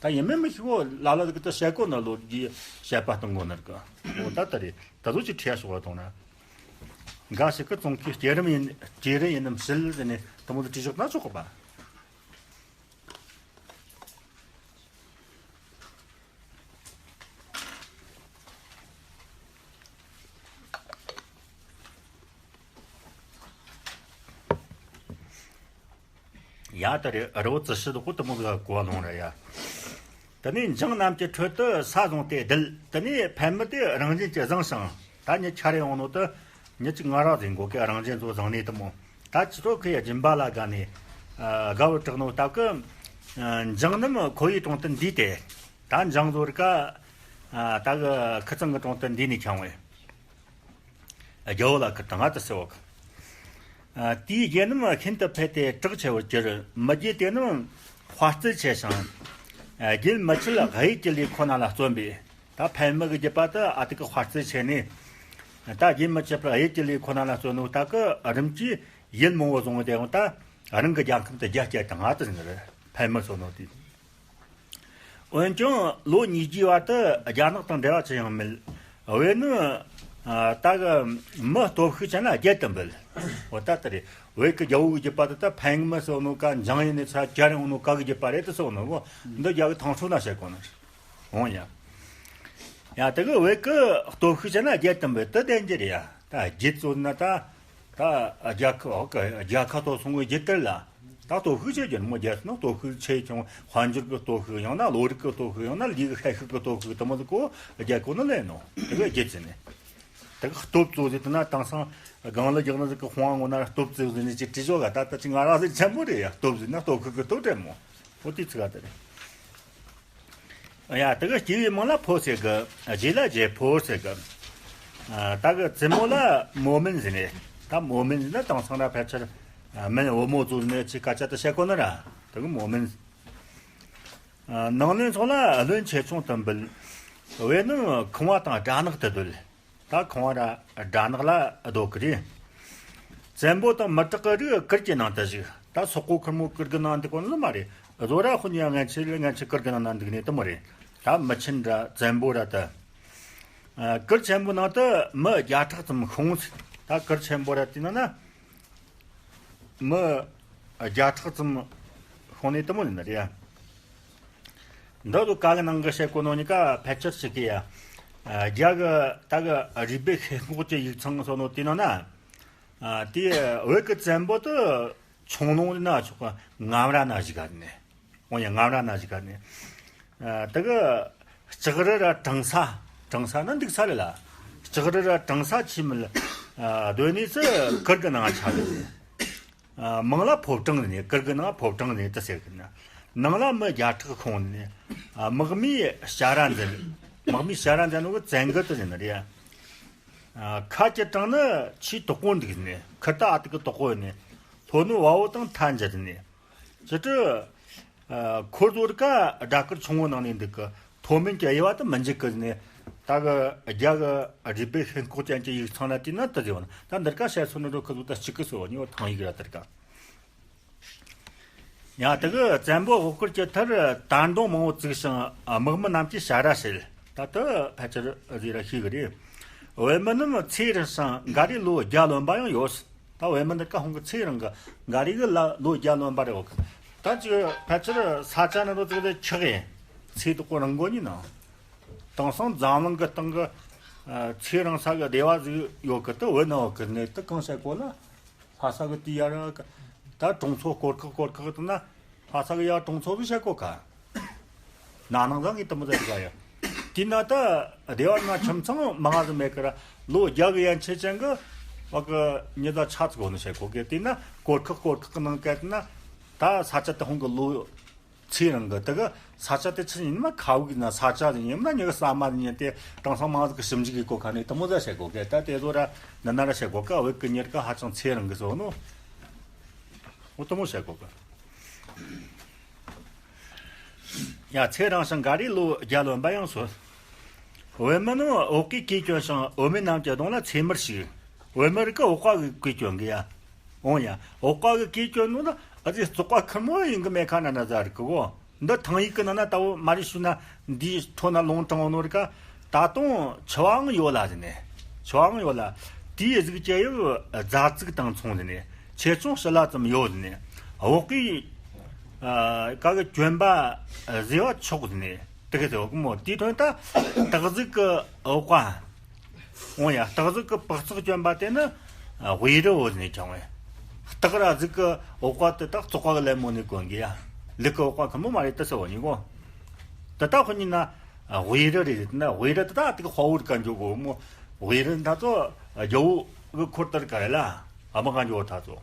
ད་ཡིན་མིན་མི་ཤི་གོ། ལ་ལ་གི་ད་བཤད་གོ་ན་ལོ་རྒྱུས་བཤད་པ་གཏོང་གོ་ནར་གི། འོ་ད་ད་རེད། ད་ཚོ་ཅིག་ཁྲིད་ཡ་ཤོག་བ་གཏོང་ན། འགའ་ཞིག་གི་ཙོང་ཁའི་སྐྱེ་རི་ཡིན། སྐྱེ་རི་ཡིན་ནམ་ཤི་ལ་ཟེར་ནས་དུ་མོ་དུ་བྲིས་ཤོག་ན་ཆོག་གོ་པ། ཡ་ད་རེ་རི་བོ་ཙི་ཤི་དུ་ཁོ་དུ་མོ་གི་གོ་བ་ལོང་ར་ཡ། དེ་ནས་འཇང་རྣམས་ཀྱི་ཁྲོད་དུ་ས་བཟུང་སྟེ་བསྡད། དེ་ནས་ཕལ་མི་དེ་རང་བཞིན་གྱིས་བཟང་ཞིང་ད་ཉི་ཆ་རེ་འོང་ནོ་དུ་ཉི་གཅིག་ང་རག་ཟིན་གོ་གི་རང་བཞིན་ཚོ་བཟང་ནས་དུ་མོ། ད་ཅི་ཐོ་ཁི་ཡ་སྦྱིན་པ་ལ་དགའ་ནས། ཨ། དགའ་བོ་དྲག་ནོ་སྟབས་ཀི། ཨ། འཇང་རྣམས་ཁོ་ཡི་དྲུང་དུ་འདུས་ཏེ། ད་འཇང་བཟོ་རིག་ག་ཨ། ད་གི་ཁི་ཚང་གི་དྲུང་དུ་འདུས་ནས་འཁྱང་བས། རྒྱལ་པོ་ལ་ཁི་དང་ང་དུ་སེ་བོ་གི། ཨ། དེའི་རྒྱལ་རྣམས་ཤིན་ཏུ་འཕེལ་ཏེ་གྲགས་ཆེ་བར་གྱུར། མི་རྒྱུད་དེ་རྣམས་དཔའ་རྩལ་ཆེ་ཞིང་། ཨ། རྒྱུན་མི་ཆད་གཡུལ་གྱི་ལས་ཁོ་ན་ལ་བརྩོན་པས། ད་ཕལ་མི་གི་རྒྱུད་པ་དུ་ཨ་ཏི་ཀི་དཔའ་རྩལ་ཆེ་ནས། ད་རྒྱུན་མི་ཆད་པར་གཡུལ་གྱི་ལས་ཁོ་ན་ལ་བརྩོན་ནོ་ད་གི་རིམ་གྱིས་ཡུལ་མང་བོ་བཟུང་བའི་དེ་འོང་ད་ རང་གི་རྒྱལ་ཁམས་དེ་རྒྱ་བསྐྱེད་བཏང་ང་དུ་ཟིན་རེད། ཕན་མི་སོ་ནོ་དེ། འོན་ཀྱང་ལོ་ཉིས་བརྒྱའི་བར་དུ་རྒྱ་ནག་དང་འབྲེལ་བ་ཅི་ཡང་མེད། བོད་ནི་ད་གི་མི་སྟོབས་ཤུགས་ཅན་ལ་རྒྱལ་དུ་འབུལ། འོ་ད་ལྟ་རེད། བོད་ཀྱི་རྒྱལ་པོའི་རྒྱུད་པ་དེ་ད་ཕན་མི་སོ་ནོ་ཀ་འཇང་ཡིན་ནི་ཚ་གྱ་རེ་འོ་ནོ་ཀ་གི་རྒྱུད་པ་རེད་དུ་སོ་ནོ་བོ། འདི་རྒྱ་གི་ཐང་ཕྲུག་ན་བཤད་གོ་ནི་རེད། འོང་ཡ། ཡ་དེ་གི་བོད་ཀྱི་སྟོབས་ཤུགས་ཅན་ལ་རྒྱལ་དུ་འབུལ་དུ་བསྟན་རྒྱུ་རེད་ཡ། ད་རྒྱུད་ཚོ་ན་ད། ད་རྒྱལ་ཁབ་འོག་གི་རྒྱལ་ཁབ་ཐོག་སོང་བའི་རྒྱུད་དེར་ལ། ད་སྟོབས་ཤུགས་ཆེ་རྒྱུ་མོ་རྒྱལ་ན་སྟོབས་ཤུགས་ཆེ་ཆུང་དཔལ་འབྱོར་གྱི་སྟོབས་ཤུགས་ཡང་ན་བློ་རིག་གི་སྟོབས་ཤུགས་ཡང་ན་ལུས་ཀྱི་ཤེད་ཤུགས་ཀྱི་སྟོབས་ཤུགས་དུ་མོ་ཟིག་གོ་རྒྱལ་གོ་ནི་ལས་ནོ། དེ་གི་རྒྱུད་ཟིན་ནས། དེ་གི་སྟོབས་གཙོ་ཟིག་དེ་ན་དེང་སང་སྒང་ལ་རྒྱག་ན་ཟིག་གི་དཔུང་ངོ་ན་སྟོབས་གཙོ་ཟིག་ནས་ཅིག་དྲི་ཞོ་ག་ད་ལྟ་ཅིག་ང་རང་ཟིག་ཆེན་པོ་རེད་ཡ། སྟོབས་ཟིན་ན་སྟོབས་ཤུགས་ཀྱི་སྟོབས་དྲེད་མོ། འོ་དེ་ཚིག་ག་དེ་རེད། ཡ་དེ་གི་སྐྱེས་པའི་མིང་ལ་ཕོ་ཟེར་གི། རྗེས་ལ་རྗེ་ཕོ་ཟེར་གི། ད་གི་བཙུན་མོ་ལ་མོ་མིན་ཟེར་ནས། ད་མོ་མིན་ཟེར་ན་དེང་སང་ར་ཕལ་ཆེར་མིན་བུ་མོ་ཟུར་ནས་ཅིག་སྐད་ཆ་དུ་བཤད་གོ་ནི་ར། དེ་གི་མོ་མིན། ནང་བློན་ཚོ་ལ་བློན་ཆེ་ཆུང་དུ་འབུལ། བོད་ནི་ཁང་བ་དང་སྦྲ་ནག་ཏུ་སྡོད། ད་ཁང་བ་ར་སྦྲ་ནག་ལ་སྡོད་གི་རེད། བཙན་པོ་དང་མི་དྲག་གི་རིགས་གུར་གྱི་ནང་དུ་བཞུགས། ད་སོག་པོ་ཁེར་མོ་གུར་གི་ནང་འདུག་གོ་ནི་མ་རེད། བཟོ་ར་དཔོན་ཡང་ངན་ཆེ་ངན་ཆེ་གུར་གི་ནང་ན་འདུག་ནས་དུ་མ་རེད། ད་མི་ཆེན་ར་བཙན་པོ་ར་ད། གུར་ཆེན་པོ་ནང་དུ་མི་བརྒྱ་ཕྲག་ཙམ་ཤོང་། ད་གུར་ཆེན་པོ་ར་དེ་ནང་ན། མི་བརྒྱ་ཕྲག་ཙམ་ཤོང་ནས་དུ་མོ་ཡིན་ནི་རེད། འདི་ལོ་ག་གི་ནང་གི་བཤད་གོ་ནོ་ནི་ཀ་ཕལ་ཆེར་ཞིག་གི་ཡ། རྒྱ་གི་ད་གི་རུས་པའི་ཤེལ་སྔོག་གི་ཡིག་ཚང་སོ་ནོ་དེ་ནང་ན། དེ་བོད་ཀྱི་བཙན་པོ་དུ་ཆུང་ལོང་ན་ཆོག་གི་ངམ་ར་ན་ཞིག་ག་ནས། འོ་ཡ་ངམ་ར་ན་ཞིག་ག་ནས། ད་གི་ལྕགས་རི་ར་གྲང་ས། གྲང་ས་ན་འདུག་ས་རེད་ལ། ལྕགས་རི་ར་གྲང་ས་ཆི་མི་ལ། སྡོད་ནས་སུ་གུར་གི་ནང་ཆ་རེད། མིང་ལ་ཕོ་བྲང་ནས་གུར་གི་ནང་ཕོ་བྲང་ནས་དུ་ཟེར་གི་ན། ནང་ལ་མི་བརྒྱ་ཕྲག་ཁོང་ནས། དམག་མིའི་བྱ་ར་འཛིན། དམག་མིའི་བྱ་ར་འཛིན་ནོ་གི་བཙན་གི་དུ་ཟེར་ནི་རེད། ཁ་གྱི་གྲངས་ནི་ཆེས་དོག་པོ་འདུག་ནས་ཁུར་ད་ཨ་ཏི་གི་དོག་པོ་ནས། ལྷོ་ནུབ་བ་བོ་དང་མཐའ་འཇལ་ནས། ཅི་སྤྲི། ཁོར་ཟོར་ཀ་སྦྲ་གུར་ཆུང་ངུ་ནང་ནས་འདུག་གི། མཐོ་དམན་གྱི་དབྱེ་བ་དུ་མི་འཇིག་གི་ནས། ད་གི་རྒྱ་གི་རུས་པའི་ཤིང་ཁོག་ཅན་གྱི་ཡིག་ཚང་ལ་བལྟས་ན་དུ་ཟེར་བ་ན། ད་འདིར་ཀ་བཤད་སོ་ནི་རོ་ཁི་ཟོ་ད་གཅིག་གི་སོ་ཉི་བ་ཐང་ཡིག་ར་དིར་ཀ། ཡང་དེ་གི་བཙན་པོ་དབུ་སྐོར་གྱི་མཐར་དར་མདུང་མང་བོ་བཙུགས་ཤིང་དམག་མི་རྣམས་ཀྱིས་བྱ་ར་བྱེད། ད་དུ་ཕལ་ཆེར་ཟེར་ར་ཤེས་གི་རེད། བོད་མི་རྣམས་ཚེ་རིང་ཞིང་འགའ་རེས་ལོ་བརྒྱ་ལོན་པ་ཡང་ཡོད། ད་བོད་མི་འདི་ཀ་ཧོང་གི་ཚེ་རིང་གི་འགའ་རེ་གི་ལ་ལོ་བརྒྱ་ལོན་པ་རེད་འོ། ད་ཅིག་ཕལ་ཆེར་ས་ཆ་ནི་རོ་ཙིག་དེ་ཆག་ཡིན། ཚེ་དུ་གོ་རིང་གོ་ཉིན་ནང་། དེང་སང་འཛམ་གླིང་གི་སྟེང་གི་ཚེ་རིང་ས་གི་སྡེ་བ་ཟིག་ཡོད་གི། དུ་བོད་ནང་འོ་གི་གནས་དུ་གང་བཤད་གོ་ལ། ལྷ་ས་གི་དུས་ཡར་ད་གྲོང་ཚོ་སྐོར་ཁག་སྐོར་ཁག་དུ་ན་ལྷ་ས་གི་ཡར་གྲོང་ཚོ་གི་བཤད་གོ་ཁ། ན་ནང་ཟང་གི་དུ་མི་ཟེར་ག་ཡ། དེ་ན་ད་སྡེ་བ་ན་ཁྱིམ་ཚང་མང་ང་ཟིག་མེད་ཀི་ར། ལོ་བརྒྱ་གི་ཡན་ཆད་ཅན་གི་བ་གི་ཉི་ཟླ་ཆ་ཚིག་གོ་ནི་བཤད་གོ་གི། དེ་ན་སྐོར་ཁག་སྐོར་ཁག་གི་ནང་སྐད་དུ་ན་ད་ས་ཆ་དེ་ཧོང་གི་ལོ་ཚེ་རིང་གི་དེ་གི་ས་ཆ་དེ་ཆི་ཡིན་མ་ཁ་བུག་ན་ས་ཆ་ཡིན་ན་ཉི་གི་ས་མ་ཡིན་ཏེ་དེང་སང་མང་ཟིག་གི་ཞིབ་འཇུག་གི་གོ་ཁ་ནས་དུ་མོ་ཟ་བཤད་གོ་གི། ད་དེ་ཚོ་ར་ན་ན་ར་བཤད་གོ་གི། བོད་གི་ཉི་གི་ཧ་ཅང་ཚེ་རིང་གི་སོ་ནོ། འོ་དུ་མོ་བཤད་གོ་གི། ཡ་ཚེ་རིང་ཞིང་འགའ་རེས་ལོ་བརྒྱ་ལོན་པ་ཡང་སོ། བོད་མི་རྣམས་འོག་གི་གོས་གྱོན་ཞིང་བོད་མི་རྣམས་ཀྱི་གདོང་ལ་ཚེར་མར་ཞིག། བོད་མི་རིགས་ཀྱི་འོག་པ་གི་གོས་གྱོན་གི་ཡ། འོང་ཡ། འོག་པ་གི་གོས་གྱོན་ནོ་ལ་ཨ་ཙི་བཙོག་པ་ཁེར་མོ་ཡིན་གི་མེད་ཁ་ན་ན་ཟ་རིག་གི་གོ། འདི་ཐང་ཡིག་གི་ནང་ན་ད་བོ་མ་རེད་ཞུ་ན་འདིའི་ཐོ་ན་ལུང་དྲངས་ནོ་རིག་ག། ད་དུང་འཆི་བའང་ཡོད་ལ་ཟེར་ནས། འཆི་བའང་ཡོད་ལ། དེའི་གཟུགས་ཀྱི་དབྱིབས་རྫ་ཙིག་དང་མཚུངས་ཟེར་ནས། ཆེ་ཆུང་ཕྱི་ལ་ཙམ་ཡོད་ཟེར་ནས། འོག་གི་ཨ་ཀ་གི་གྱོན་པ་བཟོས་པ་མཆོག་ཟེར་ནས། དེ་གི་ཟེར་བ་གི་མོ། དེའི་དོན་ད་སྟག་གཟིག་གི་འོག་པ། འོང་ཡ། སྟག་གཟིག་གི་སྤགས་ཚགས་གྱོན་པ་དེ་ནི་དབུས་རི་བོ་ཟེར་ནས་ཀྱང་བས། སྟག་ར་གཟིག་གི་འོག་པ་དེ་དག་བཙོག་པ་གི་ལད་མོ་ནས་གོན་གི་ཡ། ལུག་གི་འོག་པ་ཁེར་མོ་མ་རེད་དེ་ཟེར་བ་ཡིན་གོ། དེ་དག་ཁོ་གཉིས་ན་དབུས་རི་རེད་ཟེར་ན། དབུས་རི་དེ་དག་དེ་གི་དཔའ་བོར་ག་འཇོག་གོ་མོ། དབུས་རི་ད་ཚོ་རྒྱལ་པོ་གི་འཁོར་དར་ག་རེད་ལ། ཨ་མ་ག་འཇོག་ད་ཚོ།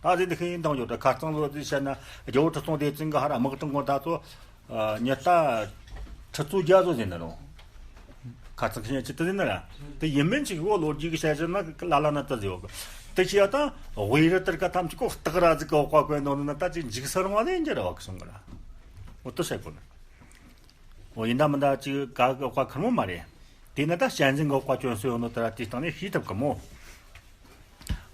ད་ཟེར་འདི་ཁེ་ཡིན་དང་འཇོག་ད་ཁ་རྩང་བཟོ་ཟེར་བཤད་ན་རྒྱལ་པོ་ཁྲི་སྲོང་ལྡེ་བཙན་གི་ཧ་ར་དམག་དྲང་གོ་ད་ཚོ། ཉི་ལྟ་ཁྲི་ཚོ་བརྒྱ་བཟོ་ཟིན་ན་རུང་། ཁ་ཚང་ཁྱི་ཉན་ཅི་ཏི་ཟིན་ན་ར། དེ་ཡིན་མིན་ཅིག་འོ་ལོ་རྒྱུས་ཀྱི་བཤད་ཟིན་ན་ལ་ལ་ན་ཏི་ཟི་ཡོད་གི། དེ་ཅི་ཡ་དང་དབུས་རི་དར་ག་ཐམས་ཅད་ཀོ་སྟག་ར་ཟིག་གི་འོག་པ་གོན་ནོ་ན་ད་ཅིག་འཇིགས་ས་རུང་བ་ལས་འགྱུར་བ་གི་སོང་གི་ར། འོ་ཏི་བཤད་གོ་ན། འོ་ཡིན་ད་མིན་ད་ཅིག་ག་གི་འོག་པ་ཁེར་མོ་མ་རེད། དེ་ན་ད་གཅན་གཟན་གི་འོག་པ་གྱོན་སྲོལ་ཡོད་ནོ་དེ་ར་དེའི་སྟེང་ནས་ཤེས་ཐུབ་གི་མོ།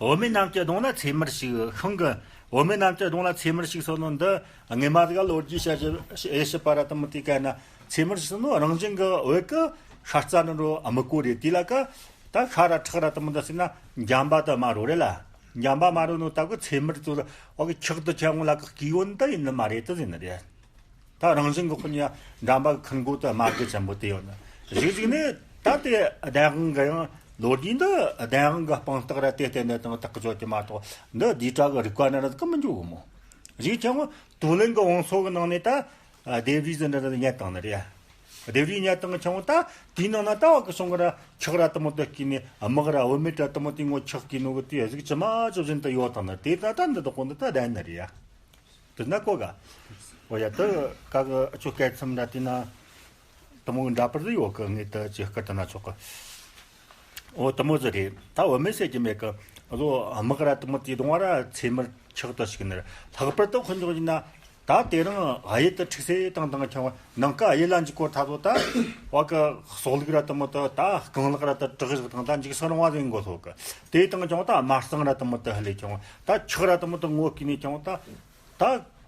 བོད་མི་རྣམས་ཀྱི་གདོང་ལ་ཚེར་མར་ཞིག། ཤིང་གི་ བུད་མེད་རྣམས་ཀྱི་གདོང་ལ་ཚེར་མར་ཞུགས་སོང་ནོ་འདི། སྔས་མ་ཟིག་ལོ་རྒྱུས་བཤད་ཞིབ་ཨེ་ཞིབ་པ་ར་དུ་མོ་དེ་ག་ན་ཚེར་མར་ཞུགས་སོང་ནོ། རང་བཞིན་གི་འོད་གི་ཤ་རྩ་ནི་རོ་ཨ་མི་གོ་རེད། དེ་ལ་ཀ་ད་ཤ་ར་ཁྲག་ར་དུ་མོ་འདི་ཟེར་ན་འཇམ་པ་དུ་མ་རོ་རེད་ལ། འཇམ་པ་མ་རོ་ནོ་ད་གི་ཚེར་མར་ཚོ་འོག་གི་ཁྱག་ཏུ་ཆ་ངོ་ལ་ཀ་སྐྱི་བོ་འདི་ཡིན་ནི་མ་རེད་དུ་ཟེར་ནི་རེད། ད་རང་བཞིན་གི་དཔེ་ཡ་འགྲམ་པ་ཁུར་མགོ་དུ་དམར་གི་ཆེན་པོ་དེ་ཡོད་ན། གཞུག་གཞུག་ནས་ད་དེ་ལྡན་དབང་གི་ཡང་ལོ་རྒྱུས་འདི་ལྡན་དབང་གི་དཔང་རྟགས་ར་དེ་བརྟེན་ནས་དང་དག་གི་བརྗོད་ཀྱི་མ་གཏོགས། འདི་འདིའི་གྲས་ཀྱི་རིག་པ་ནང་ར་ཟིག་མི་འཇུག་གི་མོ། གཞུག་ཀྱང་ཏུའུ་ལིན་གི་བང་སོ་གི་ནང་ནས་ད་ལྡེབས་རིས་ཟིན་འདྲ་ཉར་བཏང་ནི་རེད། ལྡེབས་རིས་ཉར་བཏང་གི་ཆང་བོ་ད་དེའི་ནང་ན་ད་བ་གི་སོང་གི་ར་ཁྱག་ར་དུ་མོ་དུ་སྐྱེས་ནས་དམག་ར་བུད་མེད་ར་དུ་མོ་དེ་ངོ་ཁྱག་སྐྱེས་ནོ་གི་དེ་གཟུགས་ཇི་མ་ཇི་བཞིན་དུ་ཡོད་བཏང་ནི་དེ་ད་ད་འདི་དག་གོ་འདི་ད་ལྡན་ནི་རེད་ཡ། དེ་ན་གོ་ག་འོ་ཡ་དུ་ཀ་གི་ཨ་ཆོ་སྐད་ཚིམ་ར་དེ་ན་དུ་མོ་གི་འདྲ་པར་ཟིག་ཡོད་གི། ངས་དུ་ཅི་སྐད་དུ་ན་ཆོག་གི། འོ་དུ་མོ་ཟིག་རེད། ད་བུད་མེད་ཟེར་གྱི་མེད་གི། ཨ་ཟོ་དམག་ར་དུ་མོ་དེ་གདོང་བ་ར་ཚེར་མར་ཁྱག་ཏུ་ཞུགས་ནི་རེད། ལྷག་པར་དུ་དཔེ་འཇོག་ཡིན་ན། ད་དེ་རིང་གཡུལ་དུ་འཁྲུག་སེ་བཏང་བཏང་ཆང་བ་ནང་ཀ་གཡུལ་ལ་འཇུག་གོ་ཐ་ཚོ་ད་བ་གི་སྲོག་ལུག་ར་དུ་མོ་དུ་ད་རྐང་ལག་ར་དུ་བྲག་བཞག་དང་ད་འཇིགས་སུ་རུང་བ་ཟིག་མགོ་ཐོག་གི། དེ་དང་ཆང་བ་ད་དམར་གཙང་ར་དུ་མོ་དུ་ཧ་ལས་ཆང་བ་ད་ཁྱག་ར་དུ་མོ་དུ་ངོ་སྐྱེས་ནས་ཆང་བ་ད་ད།